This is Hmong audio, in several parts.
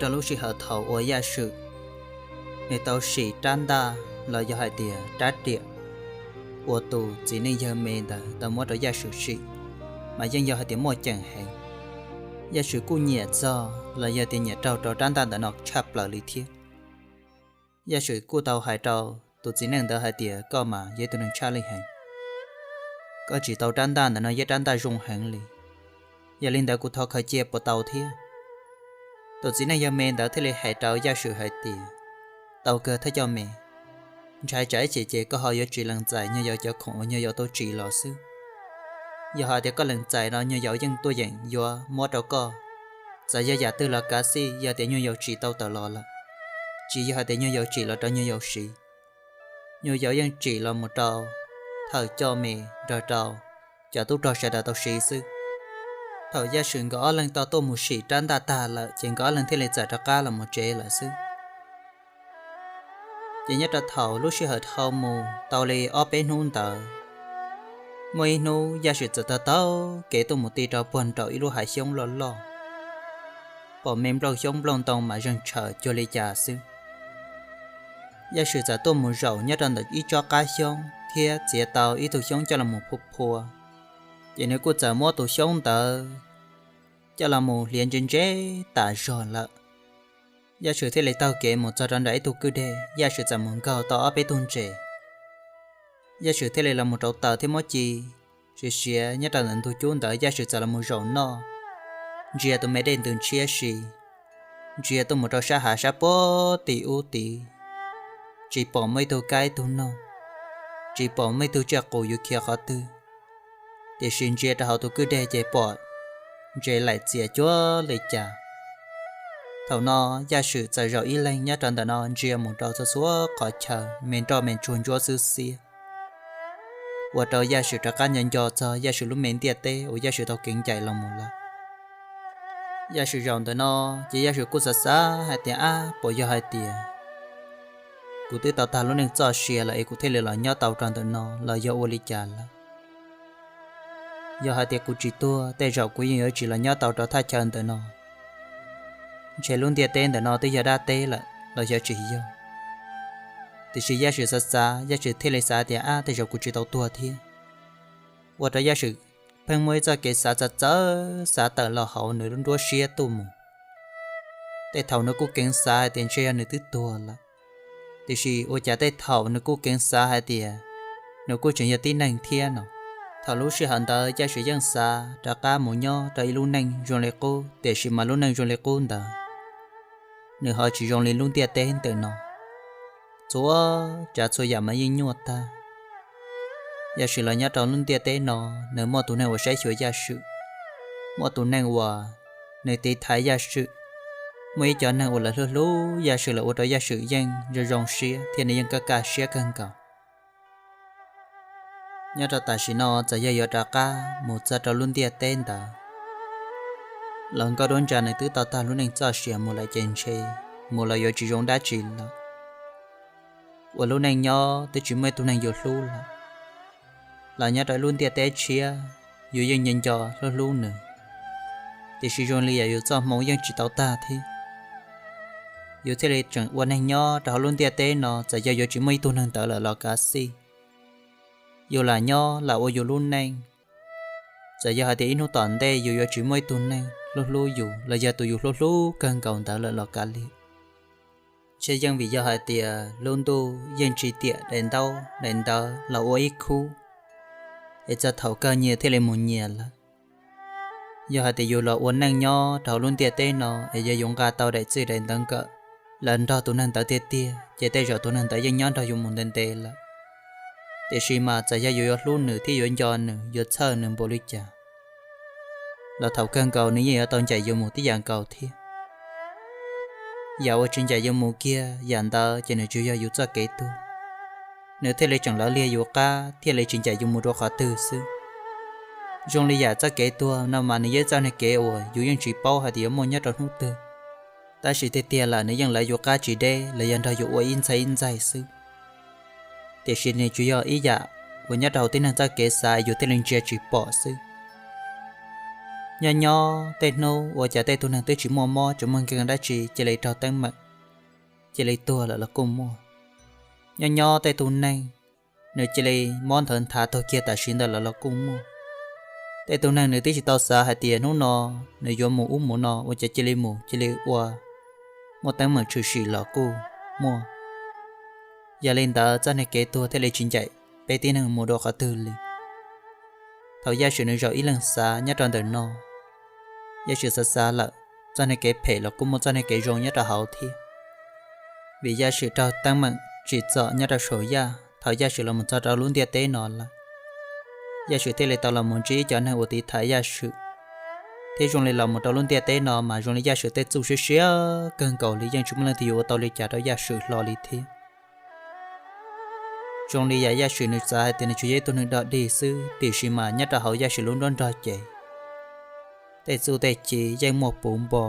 rau lub sij hawm thaum uas Yaj Swm nws tau sim rab ntaj los yog hais tias rab riam uas tus txiv neej yawg me ntawd tau muab rau Yaj Swm sim, mas yeej yog hais tias muaj ceem heev. Yaj Swm kuj nyiam txog los yog tias nyiam raug rau rab ntaj ntawm no tshaj plaws li thiab. Yaj Swm kuj tau hais rau tus txiv neej ntawd hais tias, koj mas yog ib tug neeg tshaj lij heev, koj tsim tau rab ntaj ntawm no yog rab ntaj zoo heev li, yog li ntawd kuv thov khaws cia puas tau thiab? Tus txiv neej yawg me ntawd thiaj li hais rau Yaj Swm hais tias, tau kawg thiab cov me, ntshai tsam ib chim ces koj ho yuav tsis lees txais nyuag yaus cov khoom uas nyuag yaus tau tsim los xwb. Yog hais tias koj lees txais no nyuag yaus yeej tuaj yeem yuav muab rau koj. Txawm yog yam twg los kav xij, yog tias nyuag yaus tsim tau tawm los lawm, tsis yog hais tias nyuag yaus tsim los rau nyuag yaus siv, nyuag yaus yeej tsim los mus rau thawj coj me nrog rau cov tub rog sawv daws tau siv xwb. Thaum Yaj Swm nkawd ob leeg tau tuaj mus sim rab ntaj tag lawm ces nkawd ob leeg thiaj li txawm rov qab los mus tsev lawm xwb. Ces nyob rau thaum lub sij hawm dhau mus tau li ob peb hnub ntawd, muaj ib hnub Yaj Swm txawm taug taug kev tuaj mus ti rau puag nraum ib lub hav xyoob loj loj, pom me nplooj xyoob nplooj ntoo mas zeeg tshaws cuag li cas xwb. Yaj Swm txawm tuaj mus zaum nyob rau ntawm ib tsob qab xyoob thiab txiav tau ib tug xyoob coj los mus phua phua, ces nws kuj txawm muab tus xyoob ntawd coj los mus hliav ntse ntse tas zog lawm. Yaj Swm thiaj li taug kev mus txog rau nram ib tug kwj deg, Yaj Swm txawm mus nkaug tau ob peb tug ntses. Yaj Swm thiaj li los mus rauv taws thiab muab ci siav siav nyob rau ntawm ntug cub ntawd, Yaj Swm txawm los mus zaum noj, ntsia tus me dej ntws ntshiab si, ntsia tuaj mus rau sab hav sab puag tim ub tid, tsis pom muaj ib tug kab ib tug noog, tsis pom muaj ib tug tsiaj qus yuav khiav qhov twg, tiam sis ntsia rau hauv tus kwj deg ces pom ntses laim txias cuag li cas. Thaum no Yaj Swm txawm zaum ib leeg nyob rau ntawm no ntsia mus rau txhua txhua qhov chaw me nroj me ntsuag ntsuab xwb xiab, ua rau Yaj Swm rov qab nco nco txog Yaj Swm lub me ntiaj teb uas Yaj Swm tau keev ncaim los mus lawm. Yaj Swm zaum ntawm no ces Yaj Swm kuj xav xav hais tias, ab, puas yog hais tias kuv twb tau tag lub neej txoj sia lawm es kuv thiaj li los nyob tau rau ntawm no los yog ua li cas lawm? Yog hais tias kuv tsis tuag tej zaum kuv yeej yuav tsis los nyob tau rau thaj chaw ntawm no, ntshe lub ntiaj teb ntawm no twb yog dab teb lawm los yog tsis yog? Tiam sis Yaj Swm xav xav, Yaj Swm thiaj li xav tias, ab, tej zaum kuv tsis tau tuag thiab. Ua rau Yaj Swm pheej muaj ib txoj kev xav txawv txawv xav tawm los hauv nws lub nruab siab tuaj mus. Tej thaum nws kuj keev xav hais tias ntshe yog nws twb tuag lawm, tiam sis ua cas tej thaum nws kuj keev xav hais tias nws kuj tseem yog tib neeg thiab no. Thaum lub sij hawm ntawd Yaj Swm yeej xav rov qab mus nyob rau ib lub neej zoo li qub, tiam sis mas lub neej zoo li qub ntawd nws ho tsis zoo li lub ntiaj teb ntawm no. Txhua tsav txhua yam mas yeej nyuaj tag. Yaj Swm los nyob rau lub ntiaj teb no, nws muaj tus neeg uas saib xyuas Yaj Swm, muaj tus neeg uas nws tiv thaiv Yaj Swm, muaj ib cov neeg uas lawv hlub hlub Yaj Swm lawv ua rau Yaj Swm yeej zoo zoo siab thiab nws yeej kaj kaj siab kawg nkaus. Nyob rau tam sim no txawm yog yuav rov qab mus txog rau lub ntiaj teb ntawd, los Nkauj Duab Ntsa nws twb tau tag lub neej txoj sia mus lawm ces ntshe mus los yuav tsis zoo dab tsi lawm. Ua lub neej nyob twb tsis muaj ib tug neeg yuav hlub lawm, los nyob rau lub ntiaj teb tshiab yus yeej nco nco hlub hlub nws, tiam sis zoo li yam yus txoj hmoo yeej tsis tau tag thiab. Yus thiaj li tseem ua neeg nyob rau hauv lub ntiaj teb no, txawm yog yuav tsis muaj ib tug neeg ntawd lawm los kav xij, yus lam nyob lam ua yus lub neej. Txawm yog hais tias ib hnub tom ntej yus yuav tsis muaj ib tug neeg hlub hlub yus los yog tus yus hlub hlub kawg nkaus ntawd lawm los kav liam, ntshe yeej vim yog hais tias lub ntuj yeej tsis tiam daim ntaub daim ntawv los ua ib khub, es txog thaum kawg nyias thiaj li mus nyias lawm. Yog hais tias yus los ua neej nyob rau hauv lub ntiaj teb no es yog yus nqa tau daim txij daim ntawv nkawm los nrog tus neeg ntawd tiag tiag, ces tej zaum tus neeg ntawd yeej nyob nrog yus mus ntev ntev lawm. Tiam sis mas txawm yog yus yuav hlub nws thiab yuav nco nws, yuav txhawj nws npaum li cas, los thaum kawg nkaus nws yeej yuav tau ncaim yus mus tib yam nkaus thiab. Yam uas tsis ncaim yus mus kiag yam ntawd ces nws tsuas yog yus txoj kev tuag, nws thiaj li tseem lawv liag yus qab thiaj li tsis ncaim yus mus rau qhov twg xwb. Zoo li yam txoj kev tuag no mas nws yog txoj niag kev uas yus yeej tsis paub hais tias yuav muaj nyob rau hnub twg, tab sis tiag tiag lawm nws yeej lawv yus qab tsis deb los yog nrog yus ua ib ntxhais ib ntxaig xwb. Tiam sis nws tsuas yog ib yam uas nyob rau hauv tib neeg txoj kev xav yus thiaj li ntsia tsis pom xwb. Nyob nyob tej hnub ua cas tej tug neeg twb tsis muaj mob tsis muaj nkeeg dab tsi cia li raug teeb meem, cia li tuag lawm los kuj muaj. Nyob nyob tej tug neeg nws cia li mob nthawv nthav tuag kiag tam sim ntawd lawm los kuj muaj. Tej tug neeg nws twb tsis tau xav hais tias hnub no nws yuav mus ub mus no ua cas cia li mus cia li ua muaj teeb meem tshwm sim los kuj muaj. Yog li ntawd txoj niag kev tuag thiaj li tsis ncaim peb tib neeg mus dua qhov twg li. Thaum Yaj Swm nws zaum ib leeg xav nyob rau ntawm no, Yaj Swm xav xav lawm, txoj niag kev phem los kuj muaj txoj niag kev zoo nyob rau hauv thiab. Vim Yaj Swm raug teeb meem tsim txom nyob rau saum yaj, thaum Yaj Swm los mus txog rau lub ntiaj teb no lawm, Yaj Swm thiaj li tau los mus ntsib ib cov neeg uas tiv thaiv Yaj Swm, thiab zoo li los mus rau lub ntiaj teb no mas zoo li Yaj Swm tej txuj siab siab kawg nkaus li yeej tsis muaj leej twg yuav ua tau li cas rau Yaj Swm hlo li thiab. Zoo li yam Yaj Swm nws xav hais tias nws tsuas yog ib tug neeg dog dig xwb, tiam sis mas nyob rau hauv Yaj Swm lub nruab nrog ces tej txuj tej ci yeej muaj puv npo,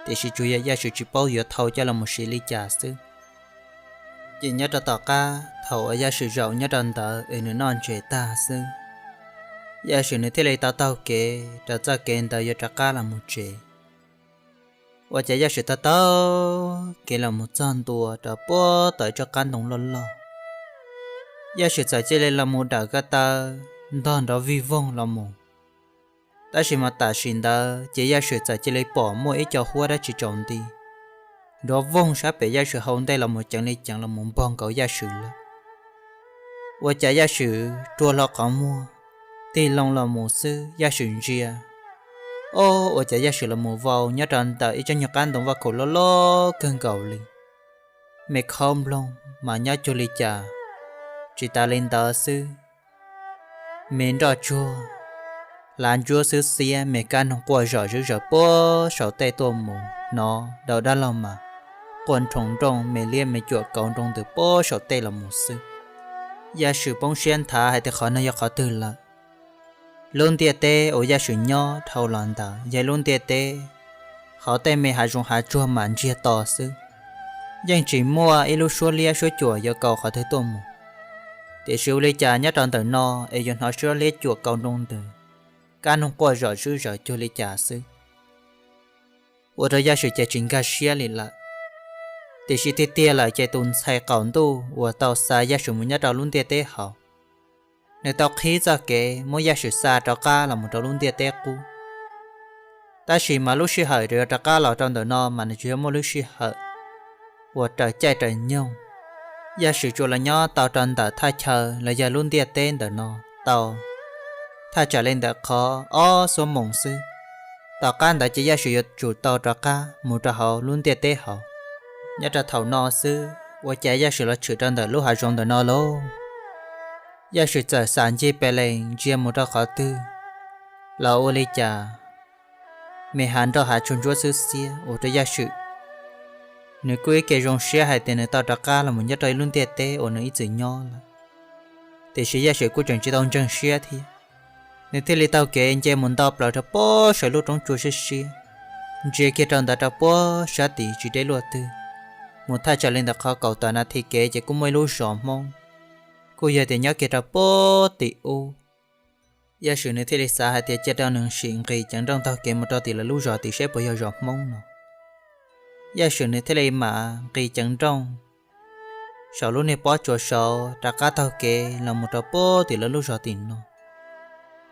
tiam sis tsuas yog Yaj Swm tsis paub yuav thau coj los mus siv li cas xwb. Ces nyob rau tom qab thaum uas Yaj Swm zaum nyob rau ntawd es nws noj ntses tag xwb, Yaj Swm nws thiaj li tau taug kev rau txoj kev ntawd yuav rov qab los mus tsev. Ua cas Yaj Swm taug taug kev los mus txog ntua rau puag tom ib tsob qab ntoo loj loj, Yaj Swm txawm cia li los mus dawm ko taw ntog nrov vij voog los mus. Tab sis mas tam sim ntawd ces Yaj Swm txawm cia li pom muaj ib co huab dab tsi tsaus nti nrov voog sab pem Yaj Swm hauv ntej los mus ceev li ceev los mus npog nkaus Yaj Swm lawm. Ua cas Yaj Swm rua hlo qhov muag, tig loo los mus xwb Yaj Swm ntsia, o, ua cas Yaj Swm los mus vau nyob rau ntawm ib tsob nyuag qab ntoo vaj khaum loj loj kawg nkaus li. Me khaub nploog mas nyob cuag li cas, tsis tas li ntawd xwb, me nroj tsuag, hlav ntsuab xwb xiab, me kab noog quaj zom zawv zaws puag saum tej tuaj mus, hnov daus dab laug mas quaj nroo nrooj, me liab me cuam kauv nroo ntws puag saum tej los mus xwb. Yaj Swm poob siab nthav hais tias qhov no yog qhov twg lawm. Lub ntiaj teb uas Yaj Swm nyob dhau los ntawd yog lub ntiaj teb qhov tej me hav zoov hav tsuag mas ntsiag to xwb, yeej tsis muaj ib lub suab liab suab cuam yuav kaus qhov twg tuaj mus. Tiam sis ua li cas nyob rau ntawm no es yuav hnov suab liab cuam kaus nroo ntws, kab noog quaj zom zawv zaws cuag li cas xwb. Ua rau Yaj Swm ces tsis nkag siab li lawm. Tiam sis tiag tiag lawm ces tus ntxhais qaum ntuj uas tau xa Yaj Swm mus nyob rau lub ntiaj teb hauv, nws tau qhib txoj kev muab Yaj Swm xa rov qab los mus rau lub ntiaj teb qub. Tab sis mas lub sij hawm yuav rov qab los rau ntawm no mas nws tsuas yog muaj lub sij hawm uas raws caij raws nyoog. Yaj Swm tsuas los nyob tau rau ntawm thaj chaw los yog lub ntiaj teb ntawm no tau thaj tsam li ntawm qhov ob xuab moos xwb. Tom qab ntawd ces Yaj Swm yuav tsum tau rov qab mus rau hauv lub ntiaj teb hauv. Nyob rau thaum no xwb ua cas Yaj Swm los tshwm rau ntawm lub hav zoov ntawm no lauj. Yaj Swm txawm xam ncig pes lees ntsia mus rau qhov twg los ua li cas me hav nroj hav tsuag ntsuab xwb xiab ua rau Yaj Swm nws kuj ib ke zoo siab hais tias nws tau rov qab los mus nyob rau ib lub ntiaj teb uas nws ib txwm nyob lawm. Tiam sis Yaj Swm kuj tseem tsis tau ntseeg siab thiab, nws thiaj li taug kev nce mus nto plaws rau puag saum lub roob tsua siab siab, ntsia kiag rau ntawd rau puag sab tid tsis deb luaj twg. Mus thaj tsam li ntawm qhov kaum tawm nas this kev ces kuj muaj ib lub zos Hmoob, kuj yog tias nyob kiag rau puag tim ub. Yaj Swm nws thiaj li xav hais tias cia rau nws sim nqis ceev nrooj taug kev mus rau tim lawv lub zos tid seb puas yog zos Hmoob no. Yaj Swm nws thiaj li mam nqis ceev nrooj saum lub niag pob tsuas saud rov qab taug kev los mus rau puag tim lawv lub zos tim no.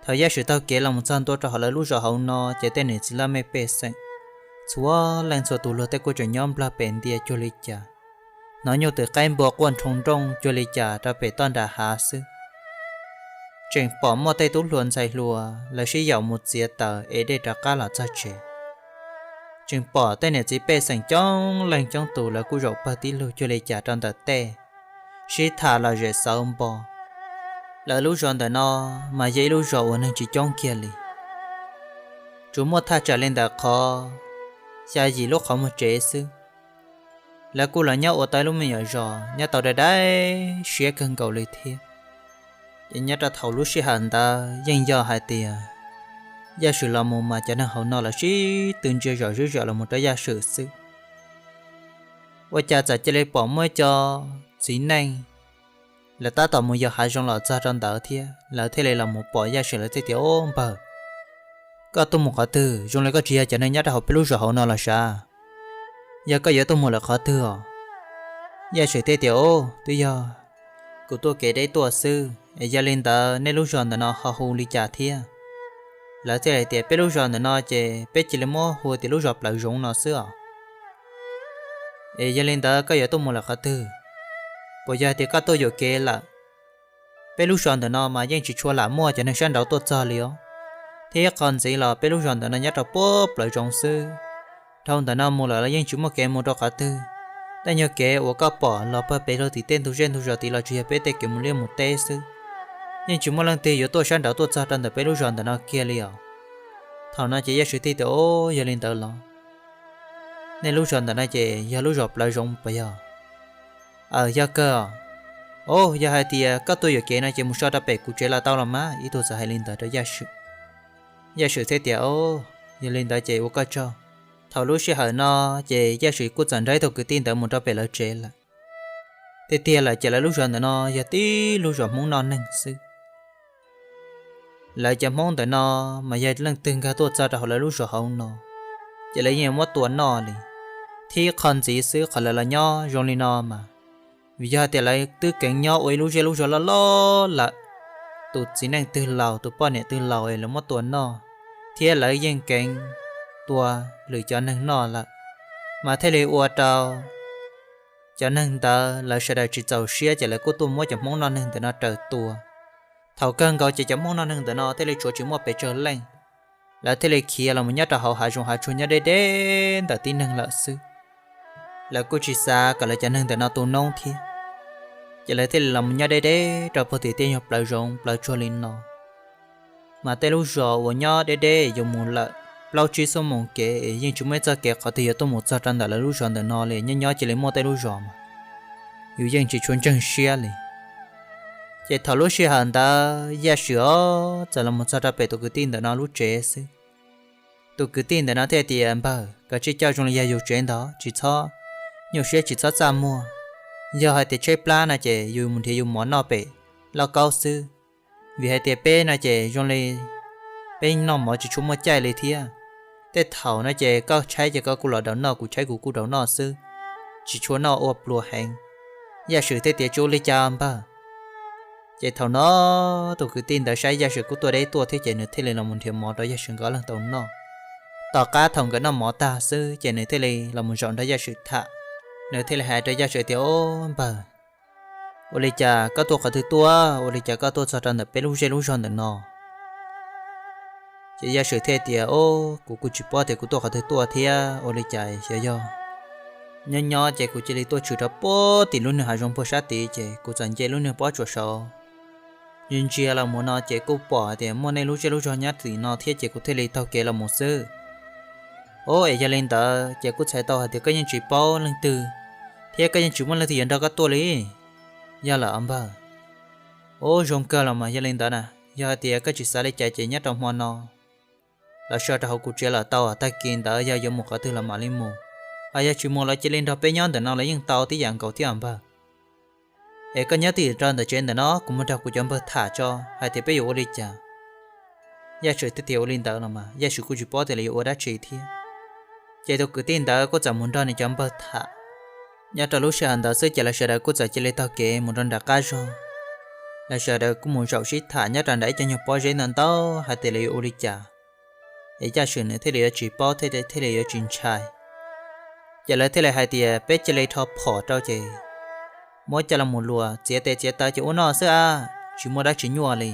Thaum Yaj Swm taug kev los mus txog ntua rau hauv lawv lub zos hauv no ces tej niam txiv laj mej pej xeem txhua leej txhua tus luag tej kuj tseem nyob nplog pem ntia cuag li cas, hnov nyuj twm qaib npua quaj nroo nrooj cuag li cas rau pem toj nram hav xwb. Tseem pom muaj tej tub hluas ntxhais hluas lawv sib yaum mus txiav taws ev dej rov qab los txog tsev. Tseem pom tej niam txiv pej xeem coob leej coob tus lawv kuj zaum pawg tib lug cuag li cas rau ntawm tej, sib tham lom zem xauv npo. Lawv lub zos ntawm no mas yog ib lub zos uas neeg tsis coob kiag li, tsuas muaj thaj tsam li ntawm qhov xya yim lub qhov muag tsev xwb. Lawv kuj los nyob ua tau ib lub me nyuam zos nyob tau dai dai siab kawg nkaus li thiab. Ces nyob rau thaum lub sij hawm ntawd yeej yog hais tias Yaj Swm los mus mas cov neeg hauv no lawv sib tw ntsia zom zawv zaws los mus rau Yaj Swm xwb. Ua cas txawm cia li pom muaj ib co txiv neej, lawv tab tom mus yos hav zoov los txog rau ntawd thiab, lawv thiaj li los mus pom Yaj Swm lawv thiaj tias, Au npawg, Koj tuaj mus qhov twg? Zoo li koj tsis yog cov neeg nyob rau hauv peb lub zos hauv no los sav? Yog koj yuav tuaj mus lawm qhov twg os? Yaj Swm thiaj tias, Ub, twb yog kuv tuaj kev deb tuaj xwb. Es yog li ntawd nej lub zos ntawm no ho hu li cas thiab? Lawv thiaj hais tias, Peb lub zos ntawm no ces peb cia li muab hu tias lub zos Plawv Zoov no xwb os. Es yog li ntawd koj yuav tuaj mus lawm qhov twg? Puas yog tias koj tuaj yuam kev lawm? Peb lub zos ntawm no mas yeej tsis tshua lam muaj cov neeg sab nraud tuaj txog li os, thiab qhov ntxiv los peb lub zos ntawm no nyob rau puag Plawv Zoov xwb. Dhau ntawm no mus lawm los yeej tsis muaj kev mus rau qhov twg. Tej nyuag kev uas koj pom los pawg pem luag tim tej ntug zej ntug zos tid los tsis yog peb tej kev mus liaj mus teb xwb. Yeej tsis muaj leej twg yuav tuaj sab nraud tuaj txog rau ntawm peb lub zos ntawm no kiag li os. Thaum no ces Yaj Swm thiaj tias, Ub, yog li ntawd los nej lub zos ntawm no ces yog lub zos Plawv Zoov puas yog? Aws, yog kawg. Ub, yog hais tias koj tuaj yuam kev no ces mus so rau pem kuv tsev los tau los mas. Ib tug txawm hais li ntawd rau Yaj Swm. Yaj Swm thiaj tias, Ub, yog li ntawd ces ua koj tsaug. Thaum lub sij hawm no ces Yaj Swm kuj txawm nrog ib tug kwv tij ntawd mus rau pem lawv tsev lawm. Tiag tiag lawm ces lawv lub zos ntawm no yog tib lub zos Hmoob noj neeg xwb. Lawv cov Hmoob ntawm no mas yog leej twg nkag tuaj txog rau hauv lawv lub zos hauv no ces lawv yeej muab tua noj li. Thiab qhov ntxiv xwb qhov lawv los nyob zoo li no mas vim yog hais tias lawv twb keev nyob ua ib lub zej lub zog loj loj lawm. Tus txiv neej twg laus, tus poj niam twg laus es lawv muab tua noj, thiab lawv yeej keev tua lwm cov neeg noj lawm, mas thiaj li ua rau cov neeg ntawd lawv sawv daws tsis txaus siab ces lawv kuj tuaj muab cov Hmoob noj neeg ntawm no raws tua. Thaum kawg nkaus ces cov Hmoob noj neeg ntawm no thiaj li tshuav tsis muaj pes tsawg leej, lawv thiaj li khiav los mus nyob rau hauv hav zoov hav tsuag nyob deb deb ntawm tib neeg lawm xwb. Lawv kuj tsis xav kom lawv cov neeg ntawm no tu noob thiab, ces lawv thiaj li los mus nyob deb deb rau puag tim tej nyuag plawv zoov plawv tsuag li no. Mas tej lub zos uas nyob deb deb yuav mus lawm plaub tsib xuab moos kev es yeej tsis muaj ib txoj kev qhov twg yuav tuaj mus txog rau ntawm lawv lub zos ntawm no li, nyob nyob cia li muaj tej lub zos mas yus yeej tsis tshua ntseeg siab li. Ces thaum lub sij hawm ntawd Yaj Swm os txawm los mus txog rau pem tus kwv tij ntawm no lub tsev xwb. Tus kwv tij ntawm no thiaj tias, Npawg, koj tsij coj zoo li yog yus tsev ntag, tsis txhob nyuaj siab tsis txhob txaj muag. Yog hais tias tshaib plab no ces yus mus nrhiav yus mov noj pem lauj kaub xwb, vim hais tias peb no ces zoo li peb noj mov tsis tshua muaj caij li thiab. Tej thaum no ces koj tshaib ces koj kuj los daus noj, kuv tshaib kuv kuj daus noj xwb, tsis tshua noj ua pluas heev. Yaj Swm thiaj tias, Tsis ua li cas npawg. Ces thaum no tus kwv tij ntawd saib Yaj Swm kuj tuaj deb tuaj thiab ces nws thiaj li los mus nrhiav mov rau Yaj Swm nkawd ob leeg tau noj. Tom qab thaum nkawd noj mov tag xwb ces nws thiaj li los mus zaum nrog Yaj Swm tham. Nws thiaj li hais rau Yaj Swm tias, Ob npawg, ua li cas koj tuaj qhov twg tuaj? Ua li cas koj tuaj txog rau ntawm peb lub zej lub zog ntawm no? Ces Yaj Swm thiaj tias, Ob, kuv kuj tsis paub tias kuv tuaj qhov twg tuaj thiab, ua li cas xyov yog nyob nyob ces kuv cia li tuaj tshwm rau puag tim lub niag hav zoov puag sab tid ces kuv txawm nce lub niag pob tsuas saud. Ntsia ntsia los mus no ces kuj pom hais tias muaj nej lub zej lub zog nyob tim no thiab ces kuv thiaj li taug kev los mus xwb. Ob, es yog li ntawd ces kuj txhais tau hais tias koj yeej tsis paub leej twg thiab koj yeej tsis muaj leej twg yuav nrog koj tuaj li. Yog lawm npawg. Ob, zoo kawg los mas yog li ntawd na, yog hais tias koj tsis xav li cas ces nyob rau hmo no los so rau hauv kuv tsev los tau, tag kis ntawd yog yuav mus qhov twg los mam li mus, ho yog tsis mus los cia li nrog peb nyob ntawm no los yeej tau tib yam nkaus thiab npawg. Es koj nyob twj ywm rau ntawm tsev ntawm no, kuv mus nrog kuv cov npawg tham tso hais tias peb yuav ua li cas. Yaj Swm thiaj tias ua li ntawd los mas Yaj Swm kuj tsis paub tias lawv yuav ua dab tsi thiab. Ces tus kwv tij ntawd kuj txawm mus nrog nws cov npawg tham. Nyob rau lub sij hawm ntawd xwb ces lawv sawv daws kuj txawm cia li taug kev mus rau nram qab zog. Lawv sawv daws kuj mus zaum sib tham nyob rau nram ib co nyuag pob zeb ntau ntau hais tias lawv yuav ua li cas, es Yaj Swm nws thiaj li yuav tsis paub thiaj li yuav tsis ntshai. Ces lawv thiaj li hais tias peb cia li rho phom rau ces muab coj los mus luas txiav tes txiav taw ces ua noj xwb a, tsis muaj dab tsi nyuaj li.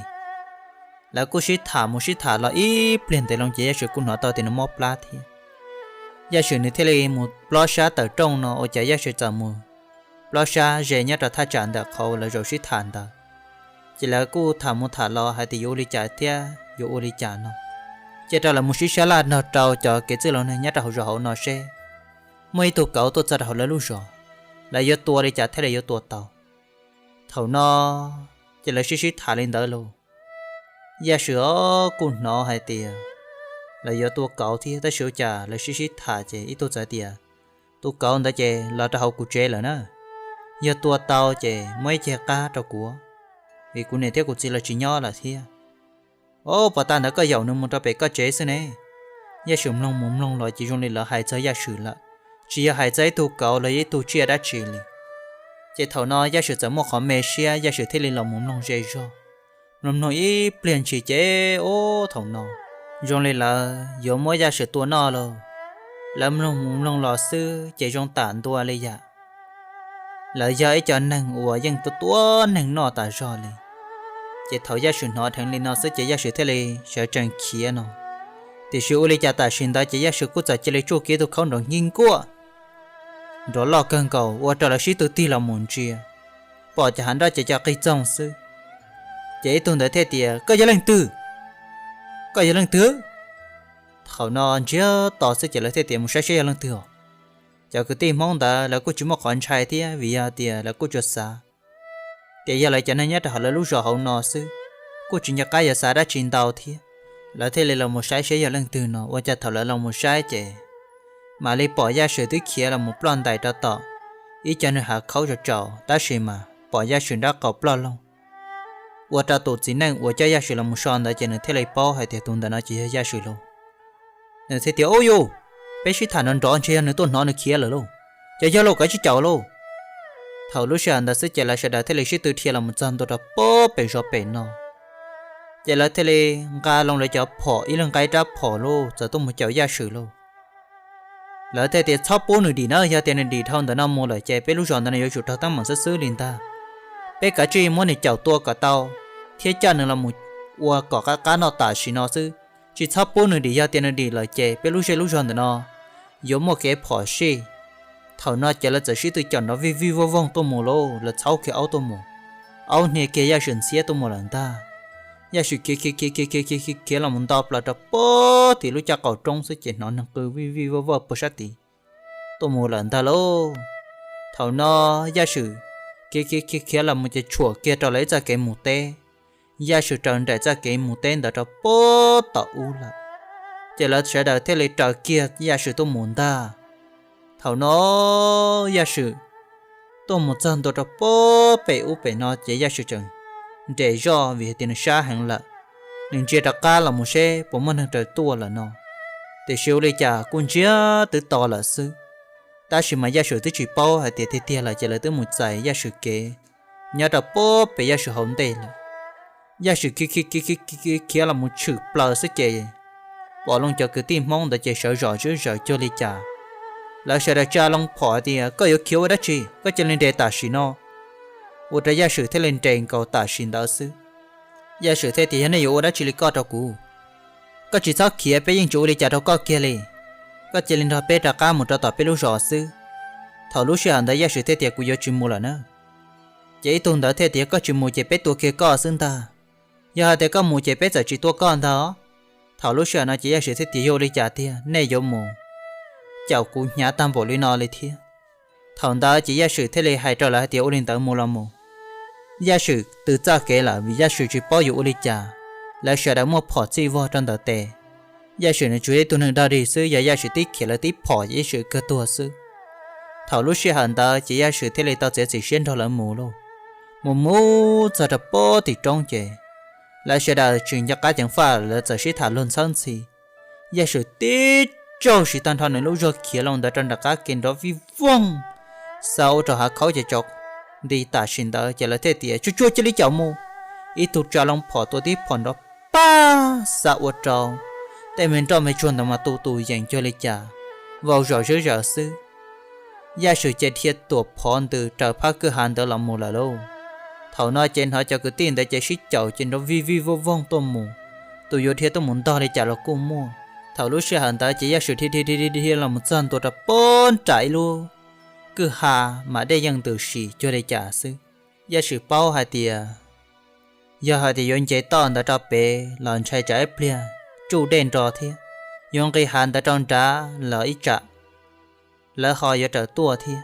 Lawv kuj sib tham mus sib tham los ib pliag ntev loo ces Yaj Swm kuj hnov tau tias nws mob plab thiab. Yaj Swm nws thiaj li mus plob sab tawm rooj no ua cas Yaj Swm txawm mus plob sab ze nyob rau thaj tsam ntawm qhov uas lawv zaum sib tham ntawd. Ces lawv kuj tham mus tham los hais tias yuav ua li cas thiab yuav ua li cas no, cia rau lawv mus sib sab laj nrog rau cov kev txwj laus neeg nyob rau hauv zos hauv no seb muaj ib tug kauv tuaj txog rau hauv lawv lub zos, lawv yuav tua li cas thiaj li yuav tua tau. Thaum no ces lawv sib sib tham li ntawd lauj. Yaj Swm os kuj hnov hais tias lawv yuav tua kauv thiab, tab sis ua cas lawv sib sib tham ces ib tug txawm tias, Tus kauv ntawd ces los rau hauv kuv tsev lawm na, yog tua tau ces muab ib ceg qab rau kuv, vim kuv niam thiab kuv txiv los tsis nyob lawm thiab. Au, puag ta ntawd koj yaum nws mus rau pem koj tsev xwb ne. Yaj Swm mloog mus mloog los ces zoo li lawv hais txog Yaj Swm lawm, tsis yog hais txog ib tug kauv los yog ib tug tsiaj dab tsi li. Ces thaum no Yaj Swm txawm muaj qhov me siab, Yaj Swm thiaj li los mus mloog ze zog. Mloog mloog ib pliag ntshis ces ub, thaum no zoo li lawv yuav muab Yaj Swm tua noj lauj. Lawv mloog mus mloog los xwb ces zoo tam ntua li yam lawv yog ib co neeg uas yeej tua tua neeg noj tas zog li. Ces thaum Yaj Swm hnov dheev li no xwb ces Yaj Swm thiaj li sawv tsees khiav no. Tiam sis ua li cas tam sim ntawd ces Yaj Swm kuj txawm cia li tsuj kiag tus khaub nrov nkig nkuaj nrov loj kawg nkaus ua rau lawv sib tw tig los mus ntsia, pom cov hav nroj ces co qig txoog xwb. Ces ib tug ntawd thiaj tias, koj yog leej twg? Koj yog leej twg? Thaum no ntsiag to xwb ces lawv thiaj tias, mus saib seb yog leej twg os. Cov kwv tij Hmoob ntawd lawv kuj tsis muaj qhov ntshai thiab vim yog tias lawv kuj tsuas xav tias yog lawv cov neeg nyob rau hauv lawv lub zos hauv no xwb, kuj tsis nco qab yuav xav dab tsi ntau thiab. Lawv thiaj li los mus saib seb yog leej twg no, ua cas thaum lawv los mus saib ces mam li pom Yaj Swm twb khiav los mus ploj ntais rau tom ib co nws hav khaub tsaus tsaus, tab sis mas pom Yaj Swm nrab qaum ploj loog. Ua rau tus txiv neej uas coj Yaj Swm los mus so ntawd ces nws thiaj li paub hais tias tus ntawd no ces yog Yaj Swm lauj. Nws thiaj tias, ub yus, peb sib tham nrov nrov ntshe yog nws tuaj hnov nws khiav lawm lauj. Ces yog lauj, koj tsij caum lauj. Thaum lub sij hawm ntawd xwb ces lawv sawv daws thiaj li sib tw dhia los mus txog ntua rau pob pem zos pem no. Ces lawv thiaj li nqa loo lawv cov phom, ib leeg nqa ib rab phom lauj, txawm tuaj mus caum Yaj Swm lauj. Lawv thiaj tias, txhob pub nws dim na, yog tias nws dim dhau ntawm no mus lawm ces peb lub zos ntawd no yuav tsum raug teeb meem xwb xwb li ntag. Peb kav tsij muab nws caum tua kom tau thiab coj nws los mus ua kom qab qab noj tam sim no xwb, tsis txhob pub nws dim. Yog tias nws dim lawm ces peb lub zej lub zog ntawm no yuav muaj kev phom sij. Thaum no ces lawv txawm sib tw caum nrov vij vij voog voog tuaj mus lauj, lawv txhaub kiag aub tuaj mus, aub hnia kiag Yaj Swm ntxhiab tuaj mus lawm ntag. Yaj Swm khiav khiav khiav khiav khiav khiav khiav khiav los mus nto plaws rau pob tim lub caj qaum roob xwb ces hnov neeg qw vij vij voog voog puag sab tid tuaj mus lawm ntag lauj. Thaum no Yaj Swm khiav khiav khiav khiav los mus ces tshuam kiag rau lawv ib txoj kev mus teb. Yaj Swm raws nraim txoj kev mus teb ntawd rau pob tom ub lawm, ces lawv sawv daws thiaj li raws kiag Yaj Swm tuaj mus ntag. Thaum no Yaj Swm tuaj mus txog ntua rau pob pem ub pem no ces Yaj Swm tseem nres zoj vim hais tias nws sab heev lawm, nws ntsia rov qab los mus seb puas muaj neeg raws tuaj lawm no. Tiam sis ua li cas kuj ntsiag twb to lawm xwb. Tab sis mas Yaj Swm twb tsis paub hais tias tiag tiag lawm ces lawv twb mus txais Yaj Swm kev nyob rau pob pem Yaj Swm hauv ntej lawm. Yaj Swm khiav khiav khiav khiav khiav khiav los mus tshwm plaws xwb ces pom loo cov kwv tij Hmoob ntawd ces sawv zom zawv zaws cuag li cas. Lawv sawv daws tsa loo phom hais tias, koj yuav khiav ua dab tsi, koj cia li nres tam sim no. Ua rau Yaj Swm thiaj li nres nkaus tam sim ntawd xwb. Yaj Swm thiaj tias, yog nej yuav ua dab tsi li koj rau kuv, koj tsis txhob khiav, peb yeej tsis ua li cas rau koj kiag li. Koj cia li nrog peb rov qab mus rau tom peb lub zos xwb. Thaum lub sij hawm ntawd Yaj Swm thiaj tias, kuv yuav tsis mus lawm na. Ces ib tug ntawd thiaj tias, koj tsis mus ces peb tua kiag koj xwb ntag. Yog hais tias koj mus ces peb txawm tsis tua koj ntag. Thaum lub sij hawm no ces Yaj Swm thiaj tias, yog ua li cas tiag nej yuav mus caum kuv hnyav tag npaum li no li thiab? Thaum ntawd ces Yaj Swm thiaj li hais rau lawv hais tias, ua li ntawd mus los mus. Yaj Swm twb txoj kev lawm vim Yaj Swm tsis paub yuav ua li cas. Lawv sawv daws muaj phom txij vog rau ntawm tes. Yaj Swm nws tsuas yog ib tug neeg dog dig xwb, yog Yaj Swm tib khiav lawv tib phom ces Yaj Swm kawg tuag xwb. Thaum lub sij hawm ntawd ces Yaj Swm thiaj li tau txiav txim siab nrog lawv mus lauj. Mus mus txog rau pob tim roob ces lawv sawv daws tsis nco qab ceev faj, lawv txawm sib tham luag ntxhawb ntxhi. Yaj Swm tib tsaug siv tag nrho nws lub zog khiav loo ntawd rau nram qab kev nrov vij voog, xa ua rau hav khaub ces tsaus nti tam sim ntawd ces lawv thiaj tias, tsuag tsuag cia li caum mus. Ib tug tsa loo phom tua tib phom nrov pag xa ua rau tej me nroj me tsuag ntawd mas tu tus yees cuag li cas, vau zom zawv zaws xwb. Yaj Swm ces dhia tuam phov ntws raws phab kwj ha ntawd los mus lawm lauj. Thaum no ces hnov cov kwv tij ntawd ces sib caum ces nrov vij vij voog voog tuaj mus, tus yuav dhia tuaj mus ntog li cas los kuj muaj. Thaum lub sij hawm ntawd ces Yaj Swm dhia dhia dhia dhia los mus txog ntua rau pob nram ib lub kwj ha mas dej yeej ntws sim cuag li cas xwb. Yaj Swm paub hais tias yog hais tias yuav nce toj ntawd rau pem los ntshai tsam ib pliag tsuj dej nro thiab, yuav nqis hav ntawd rau nrad los ib tsam lawv ho yuav raws tuaj thiab,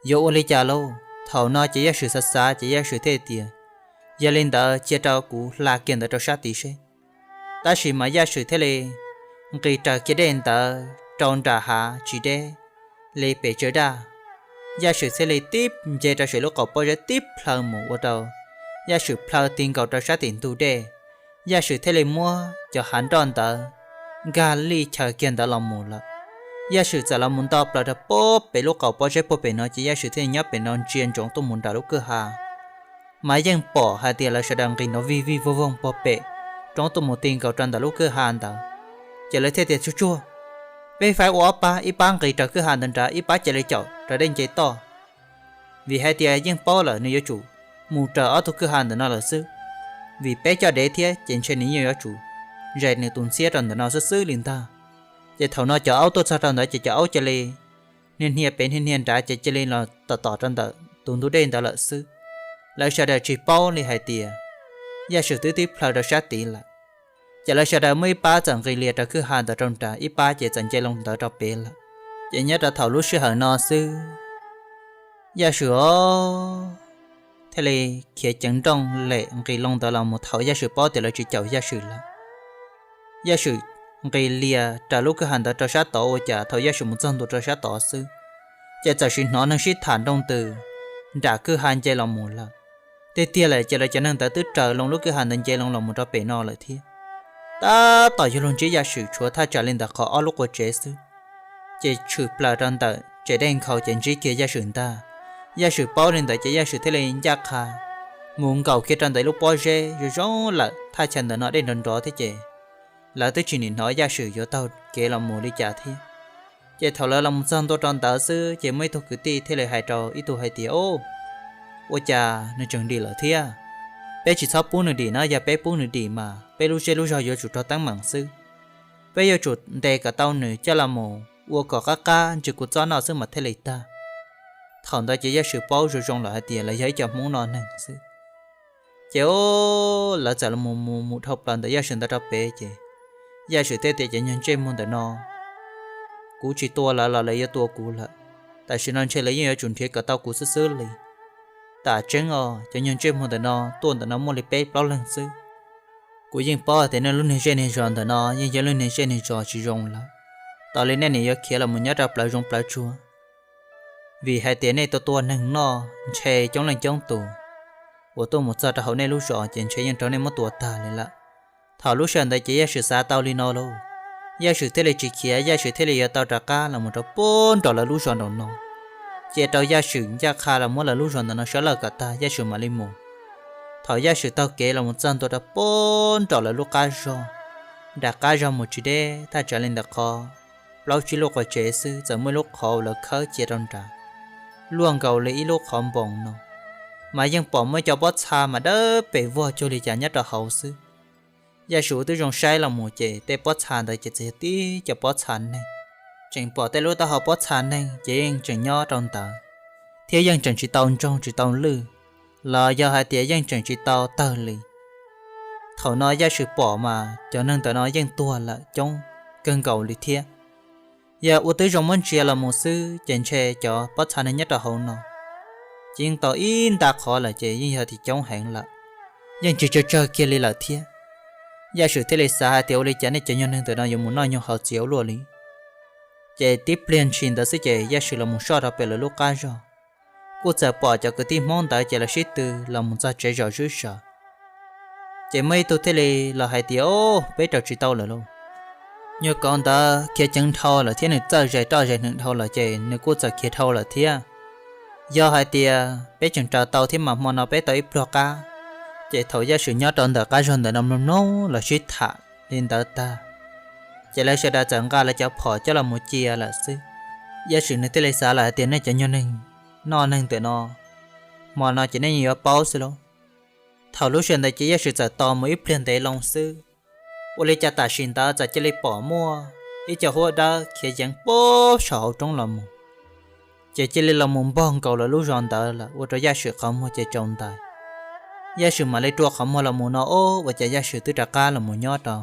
yuav ua li cas lauj? Thaum no ces Yaj Swm xav xav ces Yaj Swm thiaj tias, yog li ntawd cia rau kuv hla kiag ntawd rau sab tid seb. Tab sis mas Yaj Swm thiaj li nqis raws kiag dej ntawd rau nram hav tsis deb li pes tsawg daj. Yaj Swm thiaj li tib nce rau saum lub qaum pob zeb tib plhaw mus ua rau Yaj Swm plhaw ti nkaus rau sab tim ntug dej, Yaj Swm thiaj li muab cov hav nroj ntawd nkag lij chaws kiag ntawd los mus lawm. Yaj Swm txawm los mus nto plaws rau puag pem lub qaum pob zeb puag pem no ces Yaj Swm thiaj li nyob pem no ntsia ntsoov tuaj mus nram lub kwj ha. Mas yeej pom hais tias lawv sawv daws nqis nrov vij vij voog voog puag pem roob tuaj mus ti nkaus rau ntawm lub kwj ha ntawd. Ces lawv thiaj tias, Tsuag tsuag, peb faib ua ob pab, ib pab nqis raws kwj ha ntawd nrad, ib pab cia li caum raws dej nce toj. Vim hais tias yeej paub lawm nws yuav tsum mus raws ob tug kwj ha ntawm no lawm xwb. Vim peb coj dev thiab ces ntshe nws yeej yuav tsum zais nws tus ntxhiab rau ntawm no xwb xwb li ntag. Ces thaum no cov aub tuaj txog rau ntawd ces cov aub cia li hnia hnia pem hnia hnia nrad ces cia li los tom tom rau ntawm tus ntug dej ntawd lawm xwb. Lawv sawv daws tsis paub li hais tias Yaj Swm twb tib plhaw rau sab tid lawm. Ces lawv sawv daws muaj ib pab txawm nqis lias raws kwj ha ntawd rau nrad, ib pab ces txawm nce loo ntawd rau pem lawm. Ces nyob rau thaum lub sij hawm no xwb, Yaj Swm os thiaj li khiav ceev nrooj lem nqis loo ntawd los mus. Thaum Yaj Swm paub tias lawv tsis caum Yaj Swm lawm, Yaj Swm nqis lias raws lub kwj ha ntawd rau sab tod ua cas thaum Yaj Swm mus txog ntua rau sab tod xwb, ces txawm sim hnov neeg sib tham nroo ntws nram kwj ha nce los mus lawm. Tiag tiag lawm ces lawv cov neeg ntawd twb raws loo lub kwj ha ntawd nce loo los mus rau pem no lawm thiab. Tab tom yuav luag ntsib Yaj Swm tshuav thaj tsam li ntawm qhov ob lub qua tsev xwb, ces tshwm plaws rau ntawm tsev dej nkhaus ces ntsib kiag Yaj Swm ntag. Yaj Swm paub li ntawd ces Yaj Swm thiaj li ncaj qha mus nkaum kiag rau ntawm lub pob zeb zoo zoo lawm. Thaj chaw ntawm no dej nrov nrov thiab ces lawv twb tsis nim hnov Yaj Swm yuav taug kev los mus li cas thiab. Ces thaum lawv los mus txog ntua rau ntawd xwb ces muaj ib tug kwv tij thiaj li hais rau ib tug hais tias, Ub, ua cas nws tseem dim lawm thiab? Peb tsis txhob pub nws dim na, yog peb pub nws dim mas peb lub zej lub zog yuav tsum raug teeb meem xwb. Peb yuav tsum ntes kom tau nws coj los mus ua kom qab qab ntsis kuv txob noj xwb mas thiaj li tag. Thaum ntawd ces Yaj Swm paub zoo zoo lawm hais tias lawv yog ib co Hmoob noj neeg xwb. Ces lawv txawm los mus mus mus dhau plaws ntawm Yaj Swm ntawd rau pem ces Yaj Swm thiaj tias, Cov nyuag ntsej muag ntawm no, kuv tsis tua lawv los lawv yuav tua kuv lawm. Tam sim no ntshe lawv yeej yuav tsum nrhiav kom tau kuv xwb xwb li. Tam tseeb os, cov nyuag ntsej muag ntawm no tuaj ntawm no muaj li peb plaub leeg xwb. Kuv yeej paub hais tias nej lub niag zej niag zos ntawm no yeej yog lub niag zej niag zos tsis zoo lawm. Tas li nej nim yuav khiav los mus nyob rau plawv zoov plawv tsuag, vim hais tias nej tua tua neeg noj ntshe coob leej coob tus uas tuaj mus txog rau hauv nej lub zos ces ntshe yeej raug nej muab tua tag li lawm. Thaum lub sij hawm ntawd ces Yaj Swm xav tau li no lauj, Yaj Swm thiaj li tsis khiav, Yaj Swm thiaj li yuav tau rov qab los mus rau puag nram lawv lub zos nraum no, cia rau Yaj Swm ncaj qha los muab lawv lub zos ntawm no sab lawj kom tag Yaj Swm mam li mus. Thaum Yaj Swm taug kev los mus txog ntua rau puag nram lawv lub qab zog, nram qab zog mus tsis deb thaj tsam li ntawm qhov plaub tsib lub qua tsev xwb txawm muaj ib lub qhov uas lawv khawb cia rau nrad, luaj nkaus li ib lub qhov npoos no, mas yeej pom muaj ib co pob txha mas dawb pes vog cuag li cas nyob rau hauv xwb. Yaj Swm twb zoo saib los mus ces tej pob txha ntawd ces txawm yog tib co pob txha neeg. Tseem pom tej lub taub hau pob txha neeg ces yeej tseem nyob rau ntawd, thiab yeej tseem tsis tau ntsoog tsis tau lwj, los yog hais tias yeej tseem tsis tau tawg li. Thaum no Yaj Swm pom mas cov neeg ntawm no yeej tuag lawm coob kawg nkaus li thiab. Yog ua tib zoo muab ntsia los mus xwb ces ntshe cov pob txha neeg nyob rau hauv no ces yeej tau ib nta qhov lawm ces yeej yog tias coob heev lawm, yeej tsis tsawg tsawg kiag li lawm thiab. Yaj Swm thiaj li xav hais tias ua li cas nej cov nyuag neeg ntawm no yuav mus noj nyuag haus txiav ua luaj li. Ces tib pliag ntshis ntawd xwb ces Yaj Swm los mus soj rau pem lawv lub qab zog, kuj txawm pom cov kwv tij Hmoob ntawd ces lawv sib tw los mus txog tsev zos Zwb Saws. Ces muaj ib tug thiaj li los hais tias, Au, peb raws tsis tau lawm lauj. Nyuag kauv ntawd khiav ceev dhau lawm thiab nws txawj zais roj zais hneev dhau lawm ces nws kuj txawm khiav dhau lawm thiab. Yog hais tias peb tseem raws tau thiab mas hmo no peb tau ib pluag qab. Ces thaum Yaj Swm nyob rau ntawm qab zog ntawm no mloog mloog lawv sib tham li ntawd tag, ces lawv sawv daws txawm nqa lawv cov phom coj los mus cia lawm xwb. Yaj Swm nws thiaj li xav lawm hais tias, Nej cov nyuag neeg noj neeg ntawm no, hmo no ces nej yeej yuav paub xwb lauj. Thaum lub sij hawm ntawd ces Yaj Swm txawm tos mus ib pliag ntev loo xwb, ua li cas tam sim ntawd txawm cia li pom muaj ib co huab dawb khiav yeev puag saum hauv roob los mus, ces cia li los mus npog nkaus lawv lub zos ntawd lawm ua rau Yaj Swm qhov muag ces tsaus ntais. Yaj Swm mam li rua qhov muag los mus no, Ob, ua cas Yaj Swm twb rov qab los mus nyob rau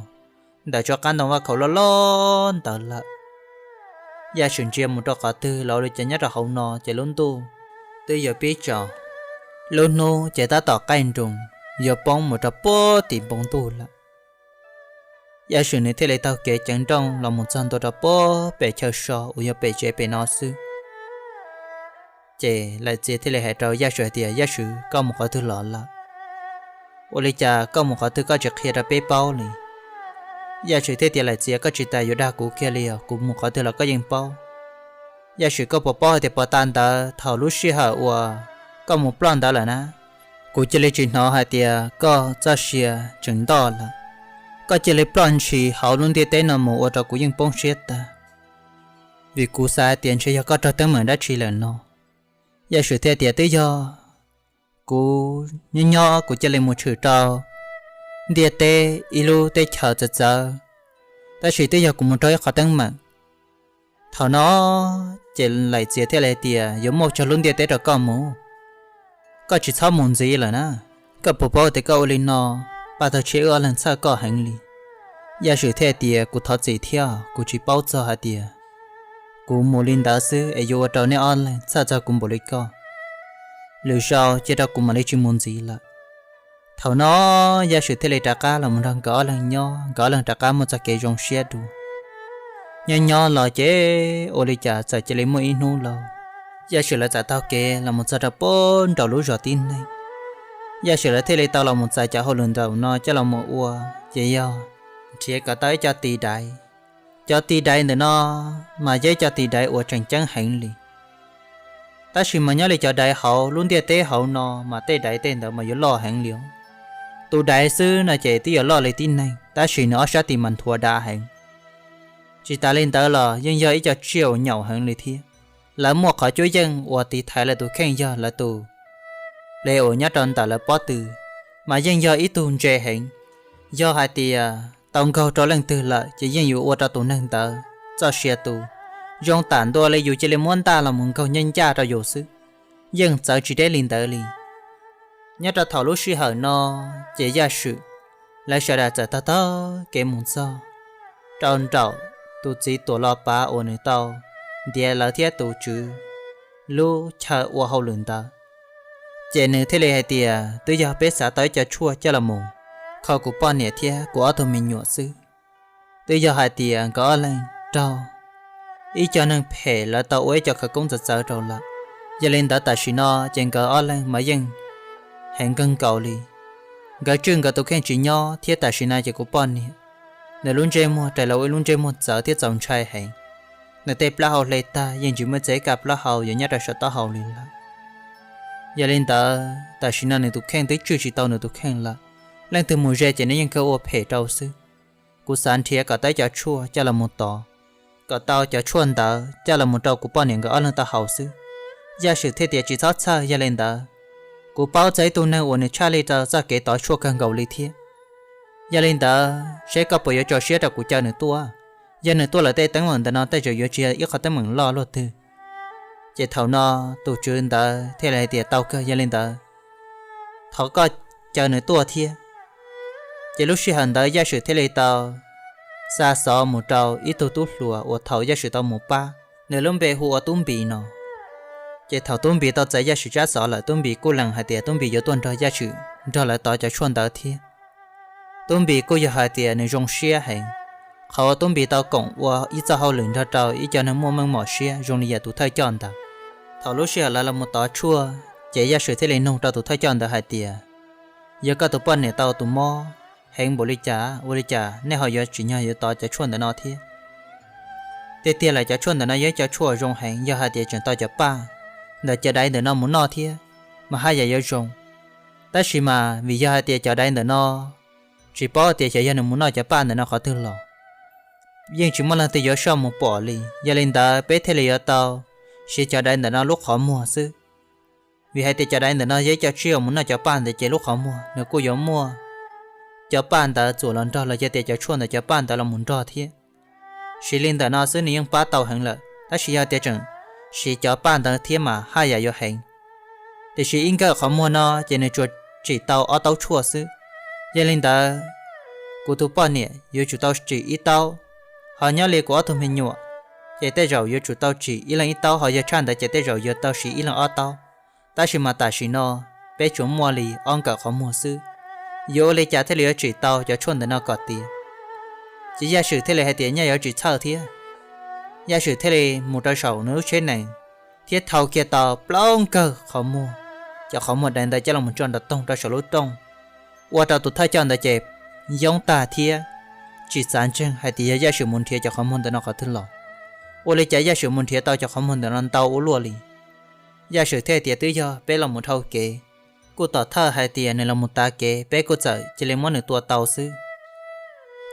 ntawm tsob qab ntoo vaj khaum loj loj ntawd lawm. Yaj Swm ntsia mus rau qhov twg los ua li cas nyob rau hauv no ces lub ntuj twb yuav pib tsaus, lub hnub ces tab tom qaij nroos yuav poob mus rau puag tim npoo ntuj lawm. Yaj Swm nws thiaj li taug kev ceev nrooj los mus txog ntua rau puag pem chaw so uas yog pem tsev pem no xwb. Ces Laim Txias thiaj li hais rau Yaj Swm hais tias, Yaj Swm, koj mus qhov twg los lawm? Ua li cas koj mus qhov twg koj tsis qhia rau peb paub li? Yaj Swm thiaj tias, Laim Txias, koj tsis tas yuav dag kuv kiag li os, kuv mus qhov twg los koj yeej paub. Yaj Swm, koj puas paub hais tias puag ta ntawd thaum lub sij hawm uas koj mus ploj ntawd lawm na, kuv cia li tsis hnov hais tias koj txoj sia tseem ntoj lawm. Koj cia li ploj ntshis hauv lub ntiaj teb no mus ua rau kuv yeej poob siab tag, vim kuv xav hais tias ntshe yog koj raug teeb meem dab tsi lawm no. Yaj Swm thiaj tias, Twb yog kuv nyob nyob kuv cia li mus tshwm rau ntiaj teb ib lub teb chaws txawv txawv, tab sis twb yog kuv mus raug ib qhov teeb meem. Thaum no ces Laim Txias thiaj li tias, Yuav muaj txog lub ntiaj teb rau koj mus, koj tsis txhob mus ntxiv lawm na. Koj puas paub tias koj ua li no pab tag tshiab wb ob leeg txhawj koj heev li? Yaj Swm thiaj tias, Kuv thov txim thiab, kuv tsis paub txog hais tias kuv mus li ntawd xwb es yuav ua rau nej ob leeg txhawj txog kuv npaum li koj. Lwm zaus cia rau kuv mam li tsis mus ntxiv lawm. Thaum no Yaj Swm thiaj li rov qab los mus nrog nkawd ob leeg nyob, nkawd ob leeg rov qab muaj txoj kev zoo siab dua. Nyob nyob los ces ua li cas txawm cia li muaj ib hnub lauj, Yaj Swm lawv txawm taug kev los mus txog rau puag nraum lub zos tib neeg. Yaj Swm lawv thiaj li tau los mus txais cov hauj lwm nraum no coj los mus ua, ces yog nrhiav kom tau ib co tis daiv. Cov tis daiv ntawm no mas yog ib co tis daiv uas tseem ceeb heev li. Tab sis mas nyob li cov daiv hauv lub ntiaj teb hauv no mas tej daiv tej ntawd mas yuav loj heev li os. Tus daiv xwb no ces twb yuav loj li tib neeg, tab sis nws ob sab tis mas nthuav dav heev. Tsis tas li ntawd los yeej yog ib co tsiaj uas nyaum heev li thiab. Lawv muaj qhov cuab yeej uas tiv thaiv lawv tus kheej yog lawv tus ple uas nyob rau ntawm lawv pob tw, mas yeej yog ib tug ntse heev. Yog hais tias tau nkaug rau leej twg lawm ces yeej yuav ua rau tus neeg ntawd txoj sia tu. Zoo tam ntua li yus cia li muab ntaj los mus nkaug nyob ncaj rau yus xwb, yeej txawv tsis deb li ntawd li. Nyob rau thaum lub sij hawm no ces Yaj Swm lawv sawv daws txawm taug taug kev mus txog rau nraum tus txiv tuam los pav uas nws tau ntiav lawv thiab tus tswv lub chaw ua hauj lwm ntawd. Ces nws thiaj li hais tias, Twb yog peb xav tau ib co tshuaj coj los mus kho kuv poj niam thiab kuv ob tug me nyuam xwb. Twb yog hais tias nkawd ob leeg raug ib co neeg phem lawv tau ua ib co khawv koob txawv txawv rau lawm. Yog li ntawd tam sim no ces nkawd ob leeg mas yeej heev kawg nkaus li. Nkawd tswj nkawd tus kheej tsis nyob thiab tam sim no ces kuv poj niam, nws lub ntsej muag rais los ua ib lub ntsej muag txawv thiab txaus ntshai heev. Nws tej plaub hau hle tag yeej tsis muaj txhia kaj plaub hau yuav nyob rau saum taub hau li lawm. Yog li ntawd tam sim no nws tus kheej twb tswj tsis tau nws tus kheej lawm. Leej twg mus ze ces nws yeej kawg ua phem rau xwb. Kuv xav nrhiav kom tau ib co tshuaj coj los mus tov, kom tau cov tshuaj ntawd coj los mus rau kuv poj niam nkawd ob leeg tau haus xwb. Yaj Swm thiaj tias, Tsis txhob txhawj, yog li ntawd kuv paub txog ib tug neeg uas nws tshaj li rau txoj kev tov tshuaj kawg nkaus li thiab. Yog li ntawd seb koj puas yuav tso siab rau kuv caw nws tuaj. Yog nws tuaj lawm tej teeb meem ntawm no tej zaum yuav tsis yog ib qhov teeb meem loj luaj twg. Ces thaum no tus tswv ntawd thiaj li hais tias, Tau kawg, yog li ntawd thov koj caw nws tuaj thiab. Ces lub sij hawm ntawd Yaj Swm thiaj li tau xa xov mus rau ib tug tub hluas uas thaum Yaj Swm tau mus pab, nws lub npe hu ua Tub Npis no. Ces thaum Tub Npis tau txais Yaj Swm tsab xov lawm, Tub Npis kuj lees hais tias Tub Npis yuav tuaj nrog Yaj Swm nrog lawv tov cov tshuaj ntawd thiab. Tub Npis kuj yog hais tias nws zoo siab heev, qhov uas Tub Npis tau koom ua ib txoj hauj lwm nrog rau ib co neeg muaj meej mom siab zoo li yam tus thawj coj ntawd. Thaum lub sij hawm lawv los mus tov tshuaj, ces Yaj Swm thiaj li nug rau tus thawj coj ntawd hais tias, Yog koj tus poj niam tau tus mob heev npaum li cas, ua li cas nej ho yuav tsim nyog yuav tov cov tshuaj ntawm no thiab? Tiag tiag lawm cov tshuaj ntawm no yog ib co tshuaj zoo heev, yog hais tias tseem tau cov paj ntawm cov daiv ntawm no mus noj thiab mas haj yam yuav zoo. Tab sis mas vim yog hais tias cov daiv ntawm no tsis paub tias xyov yog nws mus noj cov paj ntawm no qhov twg los, yeej tsis muaj leej twg yuav soj mus pom li. Yog li ntawd peb thiaj li yuav tau siv cov daiv ntawm no lub qhov muag xwb. Vim hais tias cov daiv ntawm no yog ib co tsiaj uas mus noj cov paj ntawd ces lub qhov muag nws kuj yuav muaj cov paj ntawd txuam los nrog los yog tias cov tshuaj ntawm cov paj ntawd los mus nrog thiab. Siv li ntawm no xwb nws yeej pab tau heev lawm, tab sis yog tias tseem siv cov paj ntawd thiab mas haj yam yuav heev. Tiam sis ib nkawm qhov muag no ces nws tsuas tsim tau ob taub tshuaj xwb. Yog li ntawd kuv tus poj niam yuav tsum tau tsim ib taub, ho nyob li kuv ob tug me nyuam ces tej zaum yuav tsum tau tsim ib leeg ib taub, ho yog tshaj ntawd ces tej zaum yuav tau siv ib leeg ob taub. Tab sis mas tam sim no peb tsuas muaj li ob nkawm qhov muag xwb, yuav ua li cas thiaj li yuav tsim tau cov tshuaj ntawm no kom tiav? Ces Yaj Swm thiaj li hais tias, Nyaj yuav tsis txhawj thiab. Yaj Swm thiaj li mus rau saum nws lub tsheb nees thiab thau kiag tau plaub nkawg qhov muag, cov qhov muag daiv ntawd coj los tso nrov toog rau saum lub rooj. ua rau tus thawj coj ntawd ces yoob tag thiab tsis xav ntseeg hais tias yog Yaj Swm mus nrhiav cov qhov muag ntawm no qhov twg los. Ua li cas Yaj Swm mus nrhiav tau cov qhov muag ntawm no ntau ua luaj li? Yaj Swm thiaj tias twb yog peb los mus dhau kev, kuj tom thawj hais tias nws los mus tav kev, peb kuj txawm cia li muab nws tua tau xwb.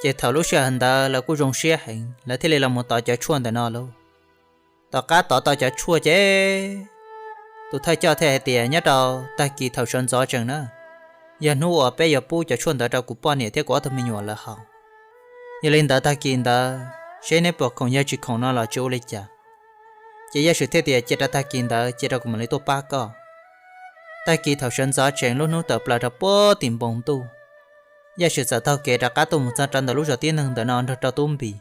Ces thaum lub sij hawm ntawd lawv kuj zoo siab heev, lawv thiaj li los mus tov cov tshuaj ntawm no lauj. Tom qab tov tau cov tshuaj ces tus thawj coj thiaj hais tias nyob rau tag kis thaum sawv ntxov tsees na, yog hnub uas peb yuav pub cov tshuaj ntawd rau kuv poj niam thiab kuv ob tug me nyuam lawv haus. Yog li ntawd tag kis ntawd seb neb puas khoom, yog tsis khoom no los tsis ua li cas. Ces Yaj Swm thiaj tias cia rau tag kis ntawd cia rau kuv mam li tuaj pab koj. Tag kis thaum sawv ntxov tsees lub hnub tawm plaws rau puag tim npoo ntuj, Yaj Swm txawm taug kev rov qab tuaj mus txog rau ntawm lub zos tib neeg ntawm no nrog rau Tub Npis.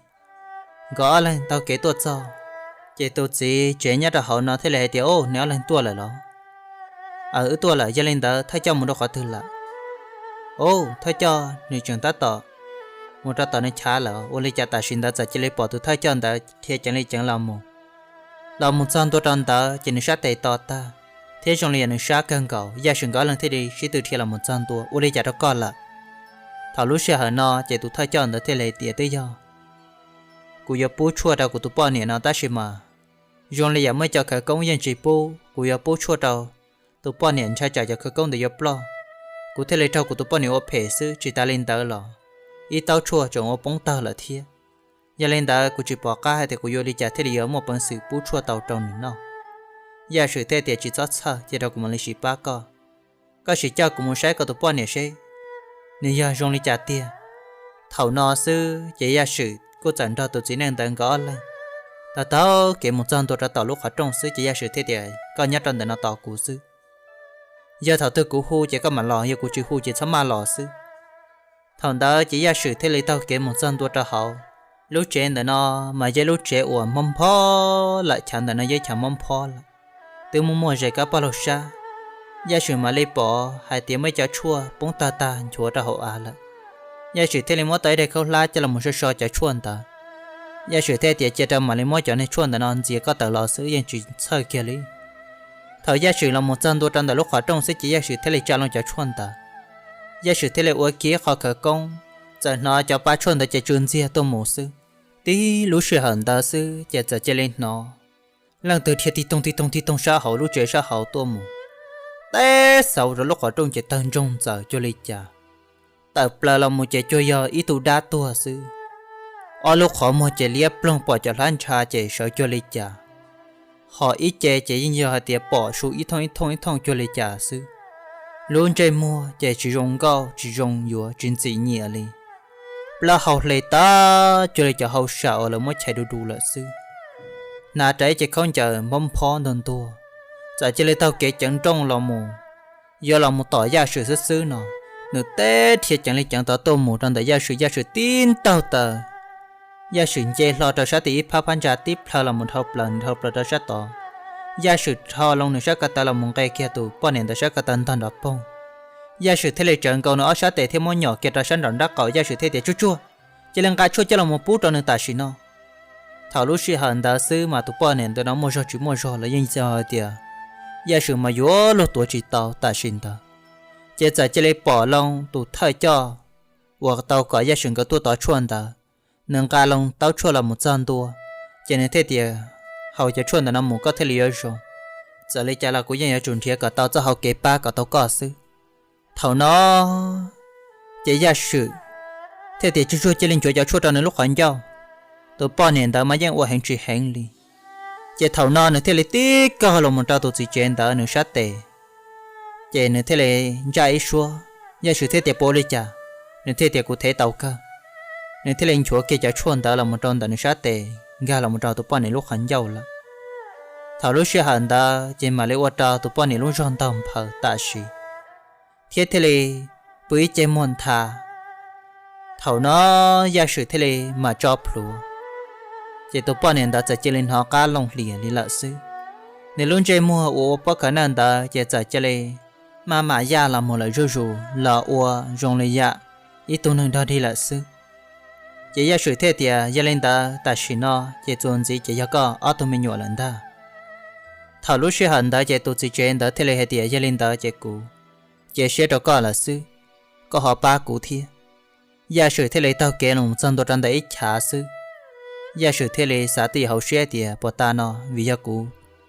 Nkawd ob leeg taug kev tuaj txog, ces tus txiv tsev nyob rau hauv no thiaj li hais tias, Au, neb ob leeg tuaj lawm los? Aws, wb tuaj lawm. Yog li ntawd thawj coj mus rau qhov twg lawm? Au, thawj coj nws tseem tab tom mus rau tom nws chav lawm. Ua li cas tam sim ntawd txawm cia li pom tus thawj coj ntawd dhia ceev li ceev los mus. Los mus txog ntua rau ntawd ces nws sab tes to tag, thiab zoo li yog nws sab kawg nkaus. Yaj Swm nkawd ob leeg thiaj li sib tw dhia los mus txog ntua. Ua li cas rau koj lawm? Thaum lub sij hawm no ces tus thawj coj ntawd thiaj li tias, Twb yog kuv yuav pub tshuaj rau kuv tus poj niam no tab sis mas zoo li yam muaj ib co khawv koob yeej tsis pub kuv yuav pub tshuaj rau tus poj niam, ntshai tsam cov khawv koob ntawd yuav ploj. Kuv thiaj li raug kuv tus poj niam ua phem xwb, tsis tas li ntawd los ib taub tshuaj tseem ua poob tawg lawm thiab. Yog li ntawd kuv tsis pom qab hais tias kuv yuav ua li cas thiaj li yuav muaj peev xwm pub tshuaj tau rau nws noj. Yaj Swm thiaj tias, Tsis txhob txhawj, cia rau kuv mam li sim pab koj. Koj sim coj kuv mus saib koj tus poj niam seb nws yog zoo li cas tiag. Thaum no xwb ces Yaj Swm kuj txawm nrog tus txiv neej ntawd nkawd ob leeg taug taug kev mus txog ntua rau tom lub qhov rooj xwb ces Yaj Swm thiaj tias, Koj nyob rau ntawm no tos kuv xwb. Yog thaum twg kuv hu ces koj mam los, yog kuv tsis hu ces txhob maj los xwb. Thaum ntawd ces Yaj Swm thiaj li taug kev mus txog ntua rau hauv lub tsev ntawm no, mas yog lub tsev uas mob nphob lawm, chav ntawm no yog chav mob nphob lawm, twb muaj muaj zes kab poj laug sab. Yaj Swm mam li pom hais tias muaj ib co tshuaj poob tawg tag nchuav rau hauv av lawm. Yaj Swm thiaj li muab tau ib daim khaub hlab coj los so so cov tshuaj ntawd. Yaj Swm thiaj tias, Cia rau mam li muab cov niag tshuaj ntawm no ntxias koj tawm los xwb, yeej tsis txhawj kiag li. Thaum Yaj Swm los mus txog ntua rau ntawm lub qhov rooj xwb ces Yaj Swm thiaj li tsa loo cov tshuaj ntawd. Yaj Swm thiaj li ua kiag qhov khawv koob, txawm hnov cov pab tshuaj ntawd ces tsw ntxiag tuaj mus xwb. Tib lub sij hawm ntawd xwb ces txawm cia li hnov leej twg dhia tig toog tig toog tig toog sab hauv lub tsev sab hauv tuaj mus. Teb xauv rau lub qhov rooj ces tawg ntsoog ntxaws cuag li cas, tawm plaws los mus ces cuag yog ib tug dab tuag xwb. Ob lub qhov muag ces liab ploog pom cov hlab ntsha ces sawv cuag li cas, ho ib ce ces yeej yog hais tias pom su ib thooj ib thooj ib thooj cuag li cas xwb. Lub ntsej muag ces tsis zoo nkauj tsis zoo yuav tsis ntxim nyiam li. Plaub hau hle tag cuag li cov hau sam uas lawv muab chais du du lawm xwb. Hnav rawv ib ce khaub ncaws nphob nphob ntuag ntuag, txawm cia li taug kev ceev nrooj los mus, yuav los mus tom Yaj Swm xwb xwb no. Nws teb dhia ceev li ceev tod tuaj mus rau ntawm Yaj Swm, Yaj Swm tib ntaug taws, Yaj Swm nce hlo rau sab tim ib phab phab ntsa tib plhaw los mus dhau plaws, nws dhau plaws rau sab tod. Yaj Swm rho loo nws sab ko taw los mus nqe kiag tus poj niam ntawd sab ko taw ntog nrov poog. Yaj Swm thiaj li tsawv nkaus nws ob sab tes thiab muab nyom kiag rau sab nraum nraub qaum, Yaj Swm thiaj tias, Tsuj tsuag, cia li nqa tshuaj coj los mus pub rau nws tam sim no. Thaum lub sij hawm ntawd xwb mas tus poj niam ntawd no muaj zog tsis muaj zog los yeej yog hais tias Yaj Swm mas yuav luag tuav tsis tau tam sim ntawd. Ces txawm cia li pom loo tus thawj coj uas tau kom Yaj Swm nkawd tuaj tov tshuaj ntawd, nws nqa loo taub tshuaj los mus txog ntua, ces nws thiaj tias, Haus cov tshuaj ntawm no mus koj thiaj li yuav zoo. Txawm li cas los kuv yeej yuav tsum nrhiav kom tau txoj hau kev pab kom tau koj xwb. Thaum no ces Yaj Swm thiaj tias, Tsuj tsuag, cia li nchuav cov tshuaj rau nws lub qhov ncauj. Tus poj niam ntawd mas yeej ua heev tsis heev li. Ces thaum no nws thiaj li tib kaug los mus rau tus txiv tsev ntawd nws sab tes, ces nws thiaj li ntsaj ib suab. Yaj Swm thiaj tias, Puas ua li cas? Nws thiaj tias, Kuv thev tau kawg. Nws thiaj li nchuav kiag cov tshuaj ntawd los mus rau ntawm nws sab tes, nkag los mus rau tus poj niam lub qhov ncauj lawm. Thaum lub sij hawm ntawd ces mam li ua rau tus poj niam lub zog ntaug nphaws tam sim, thiab thiaj li pw ib ce muag ntha. Thaum no Yaj Swm thiaj li mam tso plhuav, ces tus poj niam ntawd txawm cia li hnov qab looj hlias li lawm xwb. Nws lub ntsej muag uas ua pob khav nawj ntawd ces txawm cia li maj mam yaj los mus lawm zuj zus, los ua zoo li yam ib tug neeg dog dig lawm xwb. Ces Yaj Swm thiaj tias, Yog li ntawd tam sim no ces txuas ntxiv ces yog koj ob tug me nyuam lawm ntag. Thaum lub sij hawm ntawd ces tus txiv tsev ntawd thiaj li hais tias, Yog li ntawd ces kuv cia siab rau koj lawm xwb. koj ho pab kuv thiab. Yaj Swm thiaj li taug kev los txog ntua rau ntawm ib chav xwb. Yaj Swm thiaj li xav twj ywm hauv siab tias puag ta no vim yog kuv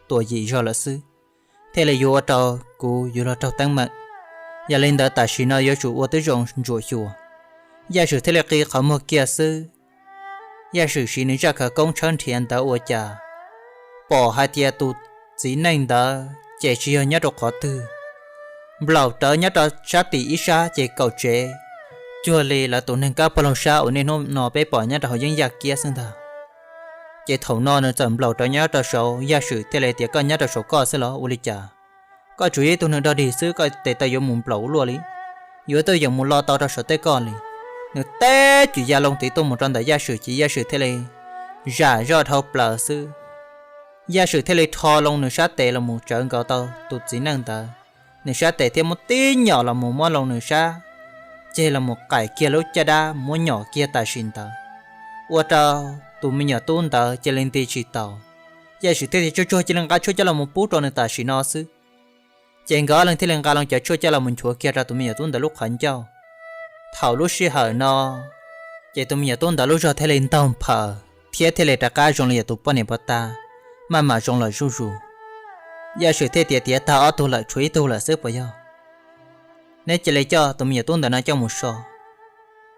tua yim zog lawm xwb, thiaj li yuav ua rau kuv yuav luag raug teeb meem. Yog li ntawd tam sim no yuav tsum ua twb zoo ntsuam xyuas. Yaj Swm thiaj li qi qhov muag kiag xwb. Yaj Swm siv nws zaj khawv koob tshawb nrhiav ntawd ua cas pom hais tias tus txiv neej ntawd ces tsis yog nyob rau qhov twg, nplaum rawv nyob rau sab tim ib sab ces kaum tsev, cuag li lawv tus neeg kab pog laug sab uas niaj hnub no peb pom nyob rau hauv yeeb yaj kiab xwb ntag. Ces thaum no nws txawm nplaum rawv nyob rau saud, Yaj Swm thiaj li tias, koj nyob rau saum koj xwb los ua li cas? Koj tsuas yog ib tug neeg dog dig xwb, koj tes taw yuav mus nplaum ua luaj li, yuav tuaj yeem mus lo tau rau saum tej koj li. Nws teb cim ya loo tid tuaj mus rau ntawm Yaj Swm ces Yaj Swm thiaj li zam zoj dhau plaws xwb. Yaj Swm thiaj li rho loo nws sab tes los mus tsawv nkaus tau tus txiv neej ntawd, nws sab tes thiab muab tib nyom los mus muab loo nws sab ceg los mus qaim kiag lub caj dab muab nyom kiag tam sim ntawd, ua rau tus me nyuam tub ntawd cia li nti tsis taus. Yaj Swm thiaj tias, tsuag tsuag cia li nqa tshuaj coj los mus pub rau nws tam sim no xwb. Ces nkawd ob leeg thiaj li nqa loo cov tshuaj coj los mus nchuav kiag rau tus me nyuam tub ntawd lub qhov ncauj. Thaum lub sij hawm no ces tus me nyuam tub ntawd lub zog thiaj li ntaug nphaws thiab thiaj li rov qab zoo li yog tus poj niam puag ta, maj mam zoo lawm zuj zus. Yaj Swm thiaj tias, tiav tag ob tug lawm, tshuav ib tug lawm xwb puas yog? Neb cia li coj tus me nyuam tub ntawm no coj mus so.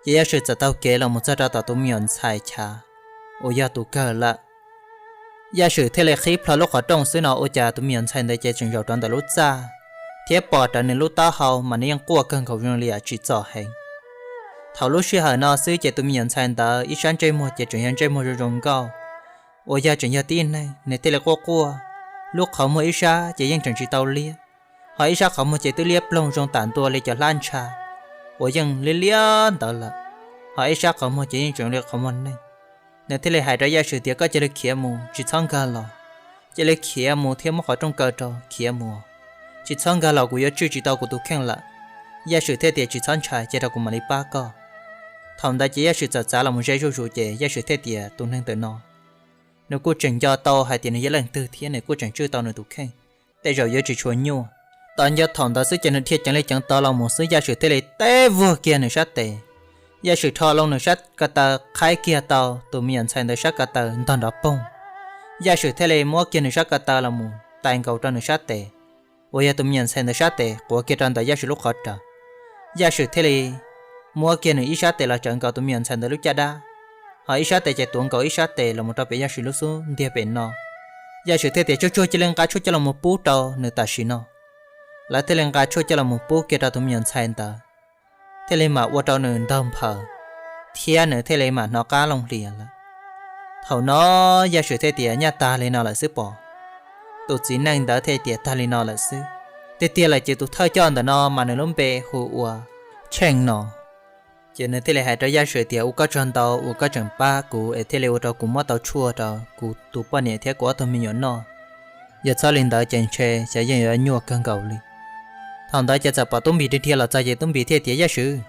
Ces Yaj Swm txawm taug kev los mus txog rau tom tus me nyuam ntxhais chav uas yog tus kawg lawm. Yaj Swm thiaj li qhib plho lub qhov rooj xwb no ua cas tus me nyuam ntxhais ntawd ces tseem zaum rau ntawm lub txaj, thiab pom rawv nws lub taub hau mas nws yeej quaj kawg nkaus zoo li yam tsim txom heev. Thaum lub sij hawm no xwb ces tus me nyuam ntxhais ntawd ib sab ntsej muag ces tseem yog ntsej muag zoo zoo nkauj, uas yog tseem yog tib neeg, nws thiaj li quaj quaj. Lub qhov muag ib sab ces yeej tseem tsis tau liab, ho ib sab qhov muag ces twb liab ploog zoo tam ntua li cov hlab ntsha uas yeej liab liab ntawd lawm, ho ib sab qhov muag ces yeej tseem li qhov muag neeg. Nws thiaj li hais rau Yaj Swm tias, koj cia li khiav mus, tsis txhob nkag los. Cia li khiav mus thiab muab qhov rooj kaw rau, khiav mus, tsis txhob nkag los, kuv yuav tswj tsis tau kuv tus kheej lawm. Yaj Swm thiaj tias, tsis txhob ntshai, cia rau kuv mam li pab koj. Thaum ntawd ces Yaj Swm txawm txav los mus ze zuj zus ces Yaj Swm thiaj tias, tus neeg ntawm no nws kuj tseem nco tau hais tias nws yog leej twg thiab nws kuj tseem tswj tau nws tus kheej, tej zaum yuav tsis tshua nyuaj. Tos nco thaum ntawd xwb ces nws dhia ceev li ceev tod los mus xwb, Yaj Swm thiaj li teb vuag kiag nws sab tes. Yaj Swm rho loo nws sab ko taw qhaib kiag tau tus me nyuam ntxhais ntawd sab ko taw ntog nrov poog. Yaj Swm thiaj li muab kiag nws sab ko taw los mus tais nkaus rau nws sab tes, uas yog tus me nyuam ntxhais ntawd sab tes quav kiag rau ntawm Yaj Swm lub qhov rawv. Yaj Swm thiaj li muab kiag nws ib sab tes los tsawv nkaus tus me nyuam ntxhais ntawd lub caj dab, ho ib sab tes ces tuav nkaus ib sab tes los mus rau pem Yaj Swm lub xub ntiag pem no. Yaj Swm thiaj tias, tsuag tsuag cia li nqa tshuaj coj los mus pub rau nws tam sim no. Lawv thiaj li nqa tshuaj coj los mus pub kiag rau tus me nyuam ntxhais ntawd, thiaj li mam ua rau nws ntaug nphaws, thiab nws thiaj li mam hnov qab looj hlias lawm. Thaum no Yaj Swm thiaj tias, nyaj tag li no lawm xwb pom. Tus txiv neej ntawd thiaj tias, tag li no lawm xwb. Tiag tiag lawm ces tus thawj coj ntawm no mas nws lub npe hu ua Tsheej no. Ces nws thiaj li hais rau Yaj Swm tias, ua koj tsaug ntau uas koj tseem pab kuv es thiaj li ua rau kuv muab tau tshuaj rau kuv tus poj niam thiab kuv ob tug me nyuam noj. Yog txhob li ntawd ces ntshe xyov yeej yuav nyuaj kawg nkaus li. Thaum ntawd ces txawm pom Tub Npis dhia dhia los txog ces Tub Npis thiaj tias, Yaj Swm,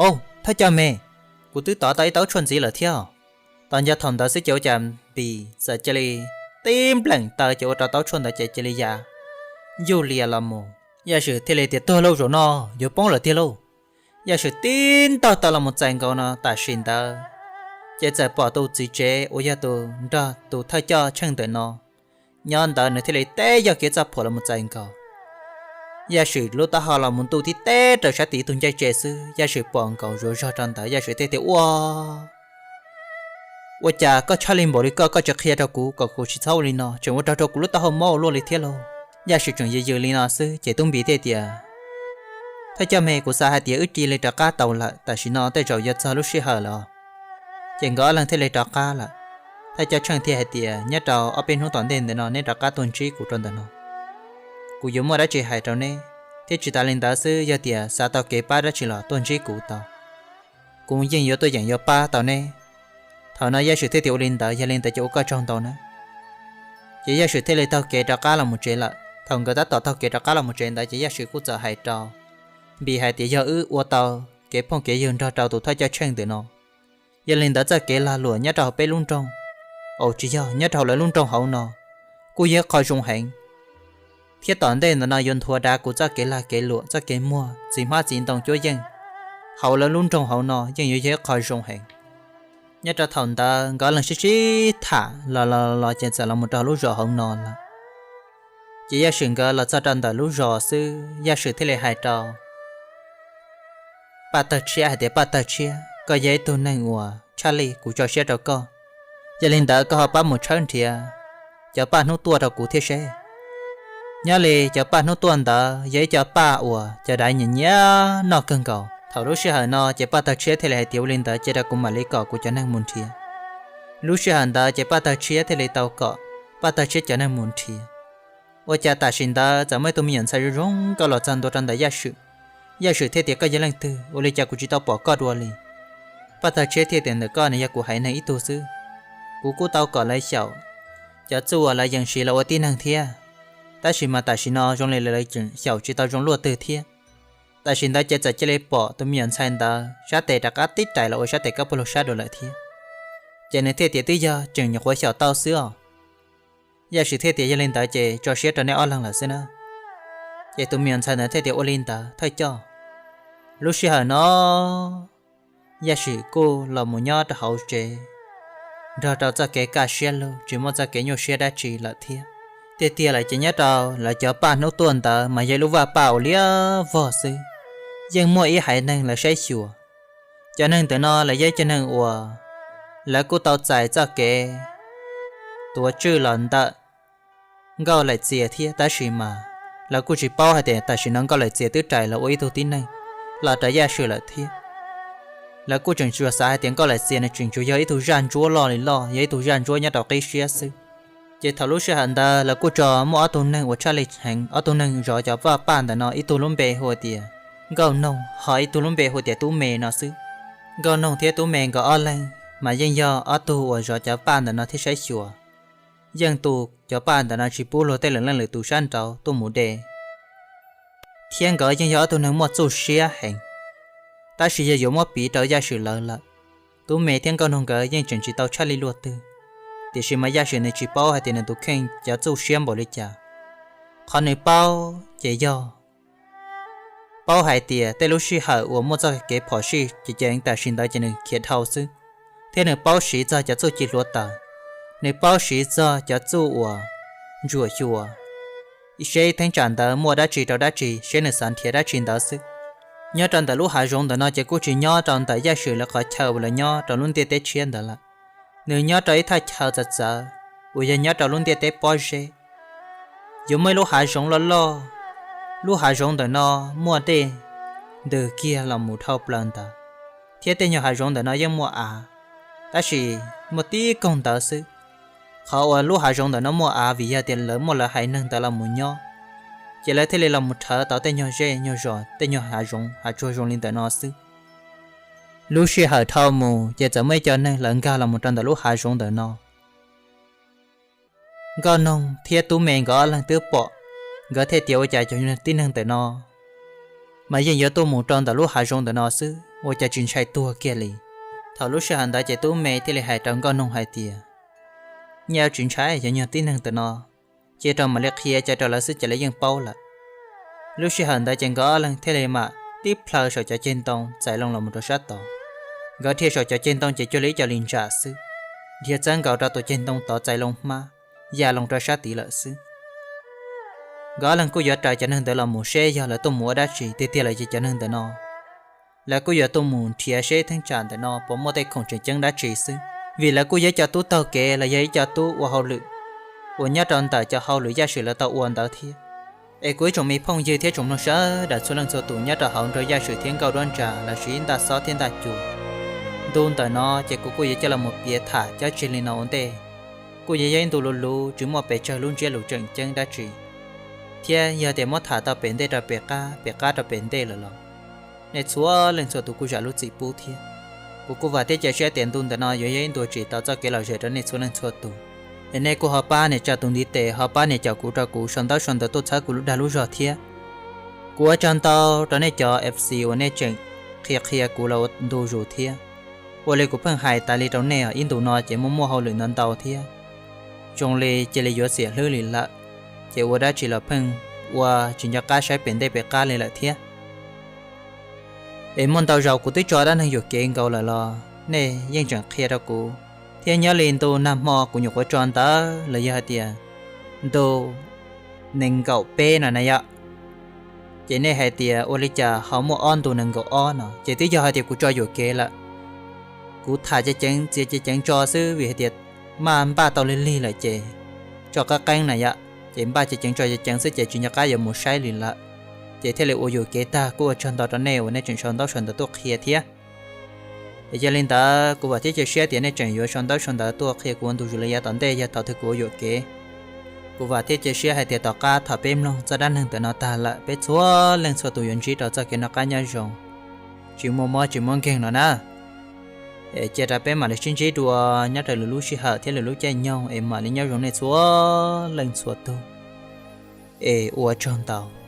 au, thawj coj me, kuv twb tov tau ib taub tshuaj ntxiv lawm thiab. Tos nco thaum ntawd xwb ces ua cas Npis txawm cia li tib npleem taw ces ua rau taub tshuaj ntawd ces cia li ya yuj lias los mus. Yaj Swm thiaj li tias, tuag lauj, zaum no yuav poob lawm tiag lauj. Yaj Swm tib ntaug taw los mus txais nkaus no tam sim ntawd, ces txawm pom tus txiv tsev uas yog tus nrog tus thawj coj Tsheej ntawm no nyob ntawd, nws thiaj li teb yog kev txoj phuam los mus txais nkaus. Yaj Swm lub taub hau los mus ntuj tib teb raws sab tid tug ncaij tse xwb, Yaj Swm pom nkaus zuav zog rau ntawd, Yaj Swm thiaj tias, ua, ua cas koj tshaj li npaum li koj, koj tsis qhia rau kuv kom kuv tsis txhob ua li no, tseem ua rog rau kuv lub taub hau mob ua luaj li thiab lauj. Yaj Swm tseem yws yws li no xwb ces Tub Npis thiaj tias, thawj coj me, kuv xav hais tias wb cia li rov qab tau lawm, tam sim no tej zaum yuav txog lub sij hawm lawm. Ces nkawd ob leeg thiaj li rov qab lawm. Thawj coj Tsheej thiaj hais tias, nyob rau ob peb hnub tom ntej ntawm no neb rov qab tuaj ntsib kuv rau ntawm no, kuv yuav muaj dab tsi hais rau neb, thiab tsis tas li ntawd xwb, yog tias xav tau kev pab dab tsi los tuaj ntsib kuv tau, kuv yeej yuav tuaj yeem yuav pab tau neb. Thaum no Yaj Swm thiaj tias, ua li ntawd, yog li ntawd ces ua koj tsaug ntau na. Ces Yaj Swm thiaj li taug kev rov qab los mus tsev lawm. Thaum nkawd tab tom taug kev rov qab los mus tsev ntawd ces Yaj Swm kuj txawm hais rau Npis hais tias, yog wb ua tau kev phooj kev ywg nrog rau tus thawj coj Tsheej ntawm no, yog li ntawd txoj kev lag luam nyob rau hauv peb lub nroog, au tsis yog, nyob rau hauv lawv lub nroog hauv no, kuj yog qhov zoo heev, thiab tom ntej ntawm no yuav nthuav dav kuv txoj kev lag kev luam, txoj kev muag txiv hmab txiv ntoo cuab yeej. hauv lawv lub nroog hauv no yeej yuav yog ib qho zoo heev. Nyob rau thaum ntawd nkawd ob leeg sib sib tham los los los ces txawm los mus rau hauv lub zos hauv no lawm. Ces Yaj Swm nkawd los txog rau ntawm lub zos xwb, Yaj Swm thiaj li hais rau Paj Tawg Tshiab hais tias, Paj Tawg Tshiab, koj yog ib tug neeg uas tshaj lij, kuv tso siab rau koj. Yog li ntawd koj ho pab mus tshawb nrhiav cov paj hnub tuaj rau kuv thiab seb. Nyob li cov paj hnub tuaj ntawd yog ib co paj uas cov daiv nyiam nyiam noj kawg nkaus. Thaum lub sij hawm no ces Paj Tawg Tshiab thiaj li hais tias, Ua li ntawd cia rau kuv mam li kom kuv cov neeg mus nrhiav. Lub sij hawm ntawd ces Paj Tawg Tshiab thiaj li tau kom Paj Tawg Tshiab cov neeg mus nrhiav. Ua cas tam sim ntawd txawm muaj ib tug me nyuam ntxhais zoo zoo nkauj los txog ntua rau ntawm Yaj Swm. Yaj Swm thiaj tias, Koj yog leej twg? Ua li cas kuv tsis tau pom koj dua li? Paj Tawg Tshiab thiaj tias, Ntawm koj nws yog kuv haiv neeg ib tug xwb. Kuv kuj tau kom lawv xyaum cov txuj uas lawv yees siv los ua tib neeg thiab, tab sis mas tam sim no zoo li lawv tseem xyaum tsis tau zoo luaj twg thiab. Tam sim ntawd ces txawm cia li pom tus me nyuam ntxhais ntawd sab tes rov qab tib rais los ua sab tes kab pug lug sab dua lawm thiab. Ces nws thiaj tias, Twb yog tseem nyuam qhuav xyaum tau xwb os. Yaj Swm thiaj tias, Yog li ntawd ces tso siab rau nej ob leeg lawm xwb na. Ces tus me nyuam ntxhais ntawd thiaj tias, Ua li ntawd thawj coj. Lub sij hawm no Yaj Swm kuj los mus nyob rau hauv tsev nrog rau txoj kev kaj siab lug, tsis muaj txoj kev nyuaj siab dab tsi lawm thiab. Tiag tiag lawm ces nyob rau lawv cov paj hnub tuaj ntawd mas yog ib lub vaj paj uas liab vog xwb, yeej muaj ib haiv neeg lawv saib xyuas. Cov neeg ntawm no lawv yog ib cov neeg uas lawv kuj tau txais txoj kev tuav tswj los ntawm Nkauj Laim Txias thiab, tab sis mas lawv kuj tsis paub hais tias tam sim no Nkauj Laim Txias twb rais los ua ib tug tib neeg los rau Yaj Swm lawm thiab. Lawv kuj tseem tsuas xav hais tias Nkauj Laim Txias nws tseem tsuas yog ib tug zaj ntsuab loj li loj, yog ib tug zaj ntsuab nyob rau qib siab xwb. Ces thaum lub sij hawm ntawd lawv kuj tso muaj ob tug neeg uas tshaj li heev, ob tug neeg zov cov vaj paj ntawm no, ib tug lub npe hu tias Nkauj Noog, ho ib tug lub npe hu tias Tub Me no xwb. Nkauj Noog thiab Tub Me nkawd ob leeg mas yeej yog ob tug uas zov cov paj ntawm no thiab saib xyuas, yeej tu cov paj ntawm no tsis pub luag tej lwm leej lwm tus sab nraud tuaj mus de, thiab nkawd yeej yog ob tug neeg muaj txuj siab heev. Tab sis yog yuav muab piv rau Yaj Swm lawv lawm, Tub Me thiab Nkauj Noog nkawd yeej tseem tsis tau tshaj li luaj twg, tiam sis mas Yaj Swm nws tsis paub hais tias nws tus kheej cov txuj siab npaum li cas. Qhov nws paub ces yog paub hais tias tej lub sij hawm uas muaj txoj kev phom sij ces tam sim ntawd ces nws khiav dhau xwb, thiab nws paub siv txog cov txuj ci hluav taws, nws paub siv txog cov txuj uas ntsuam xyuas seb ib theeb tsam ntawd muaj dab tsi rau dab tsi, seb nws xav nrhiav dab tsi ntawd xwb. Nyob rau ntawm lub hav zoov ntawm no ces kuj tsis nyob rau ntawm Yaj Swm lawv qhov chaw uas lawv nyob rau lub ntiaj teb tshiab ntawd lawm. Nws nyob rau ib thaj chaw txawv txawv uas yog nyob rau lub ntiaj teb pob zeb. Yuav muaj ib lub hav zoov loj loj, lub hav zoov ntawm no muaj dej ntws kiag los mus dhau plaws ntawd, thiab tej nyuag hav zoov ntawm no yeej muaj av, tab sis muaj tib koog ntawd xwb. Qhov uas lub hav zoov ntawm no muaj av vim yog tias lawv muaj lawv haiv neeg ntawd los mus nyob, ces lawv thiaj li los mus rhawv tau tej nyuag zej nyuag zos, tej nyuag hav zoov hav tsuag zoo li ntawm no xwb. Lub sij hawm dhau mus ces txawm muaj ib co neeg lawv nkag los mus rau ntawm lub hav zoov ntawm no. Nkauj Noog thiab Tub Me nkawd ob leeg twb pom, nkawd thiaj tias ua cas cov tib neeg ntawm no mas yeej yuav tuaj mus rau ntawm lub hav zoov ntawm no xwb, ua cas tsis ntshai tuag kiag li. Thaum lub sij hawm ntawd ces Tub Me thiaj li hais rau Nkauj Noog hais tias, Nyiaj tsis ntshai, cov nyuag tib neeg ntawm no cia rau mam li qhia cov rau lawv xwb ces lawv yeej paub lawm. Lub sij hawm ntawd ces nkawd ob leeg thiaj li mam tib plhaw saum cov ceg ntoo txais loo los mus rau sab tod. Nkawd dhia saum cov ceg ntoo ces cuag li ib co li ntsam xwb, dhia txawb nkaus rau tus ceg ntoo tod txais loo hmab, ya loo rau sab tid lawm xwb. Nkawd ob leeg kuj yuav raws cov neeg ntawd los mus seb yog lawv tuaj mus ua dab tsi. Tiag tiag lawm ces cov neeg ntawm no lawv kuj yuav tuaj mus nrhiav seb theeb tsam ntawm no puas muaj tej khoom tseem ceeb dab tsi xwb, vim lawv kuj yog ib co tub taug kev los yog ib co tub ua hauj lwm uas nyob rau ntawm cov hauj lwm Yaj Swm lawv tau ua ntawd thiab. Es kuv ib tsoom me phooj ywg thiab tsoom mloog sawv daws txhua leej txhua tus nyob rau hauv nroog Yaj Swm thiab Nkauj Duab Ntsa lossis Ntaj Xob thiab Ntaj Cu, ntu ntawm no ces kuv kuj yuav coj los mus piav tham cov tseg li no ua ntej. Kuj yog yog ib ntu luv luv tsis muaj pes tsawg lub ntsiab lus tseem ceeb dab tsi, thiab yog tias muab tham tau pem ntej rau pem qab, pem qab rau pem ntej lawm los nej txhua leej txhua tus kuj zam lub txim pub thiab. Kuv kuj vam thiab cia siab tias ntu ntawm no yuav yog ib ntu tsim tau txoj kev lom zem rau nej txhua leej txhua tus, es nej kuj ho pab nias tsa tus ntiv tes, ho pab nias caum kuv rau kuv sau ntaub sau ntawv tuaj txhawb kuv lub dag lub zog thiab. Kuv ua tsaug ntau rau nej cov F C uas nej tseem qhia qhia kuv los ua ntu zus thiab. Ua li kuv pheej hais tas li rau nej os, ib ntu no ces muaj muaj hauj lwm ntau ntau thiab, zoo li cia li yuav xiam hlwb li lawm, ces ua dab tsi los pheej ua tsis nco qab saib pem ntej pem qab li lawm thiab. Es muaj ntau zaus kuv twb tso dab neeg yuam kev nkaus lawm los nej yeej tseem qhia rau kuv, thiab nyob li ntu nag hmo kuv nyuam qhuav tso ntawd los yog hais tias ntu nees nkaum peb no na yom, ces nej hais tias ua li cas ho muaj ob ntu nees nkaum ob no, ces twb yog hais tias kuv tso yuam kev lawm. Kuv tham ceev ceev txiav ceev ceev tso xwb vim hais tias maj npaj tau lig lig lawm ces tso qeeb qeeb na yom, ces npaj ceev ceev tso ceev ceev xwb ces tsis nco qab yuav mus saib li lawm, ces thiaj li ua yuam kev tag. Kuj ua tsaug ntau rau nej uas nej tseem sau ntaub sau ntawv tuaj qhia thiab. Es yog li ntawd kuv vam thiab cia siab tias nej tseem yuav sau ntaub sau ntawv tuaj qhia kuv ua ntu zus li yav tom ntej yog thaum twg kuv ua yuam kev. Kuv vam thiab cia siab hais tias tom qab thaum peb mloog txoj dab neeg ntawm no tag lawm peb txhua leej txhua tus yuav ntsib rau txoj kev noj qab nyob zoo, tsis muaj mob tsis muaj nkeeg no na. Es cia rau peb mam li sib ntsib dua nyob rau lwm lub sij hawm thiab lwm lub caij nyoog es mam li nyob zoo nej txhua leej txhua tus. Es ua tsaug ntau.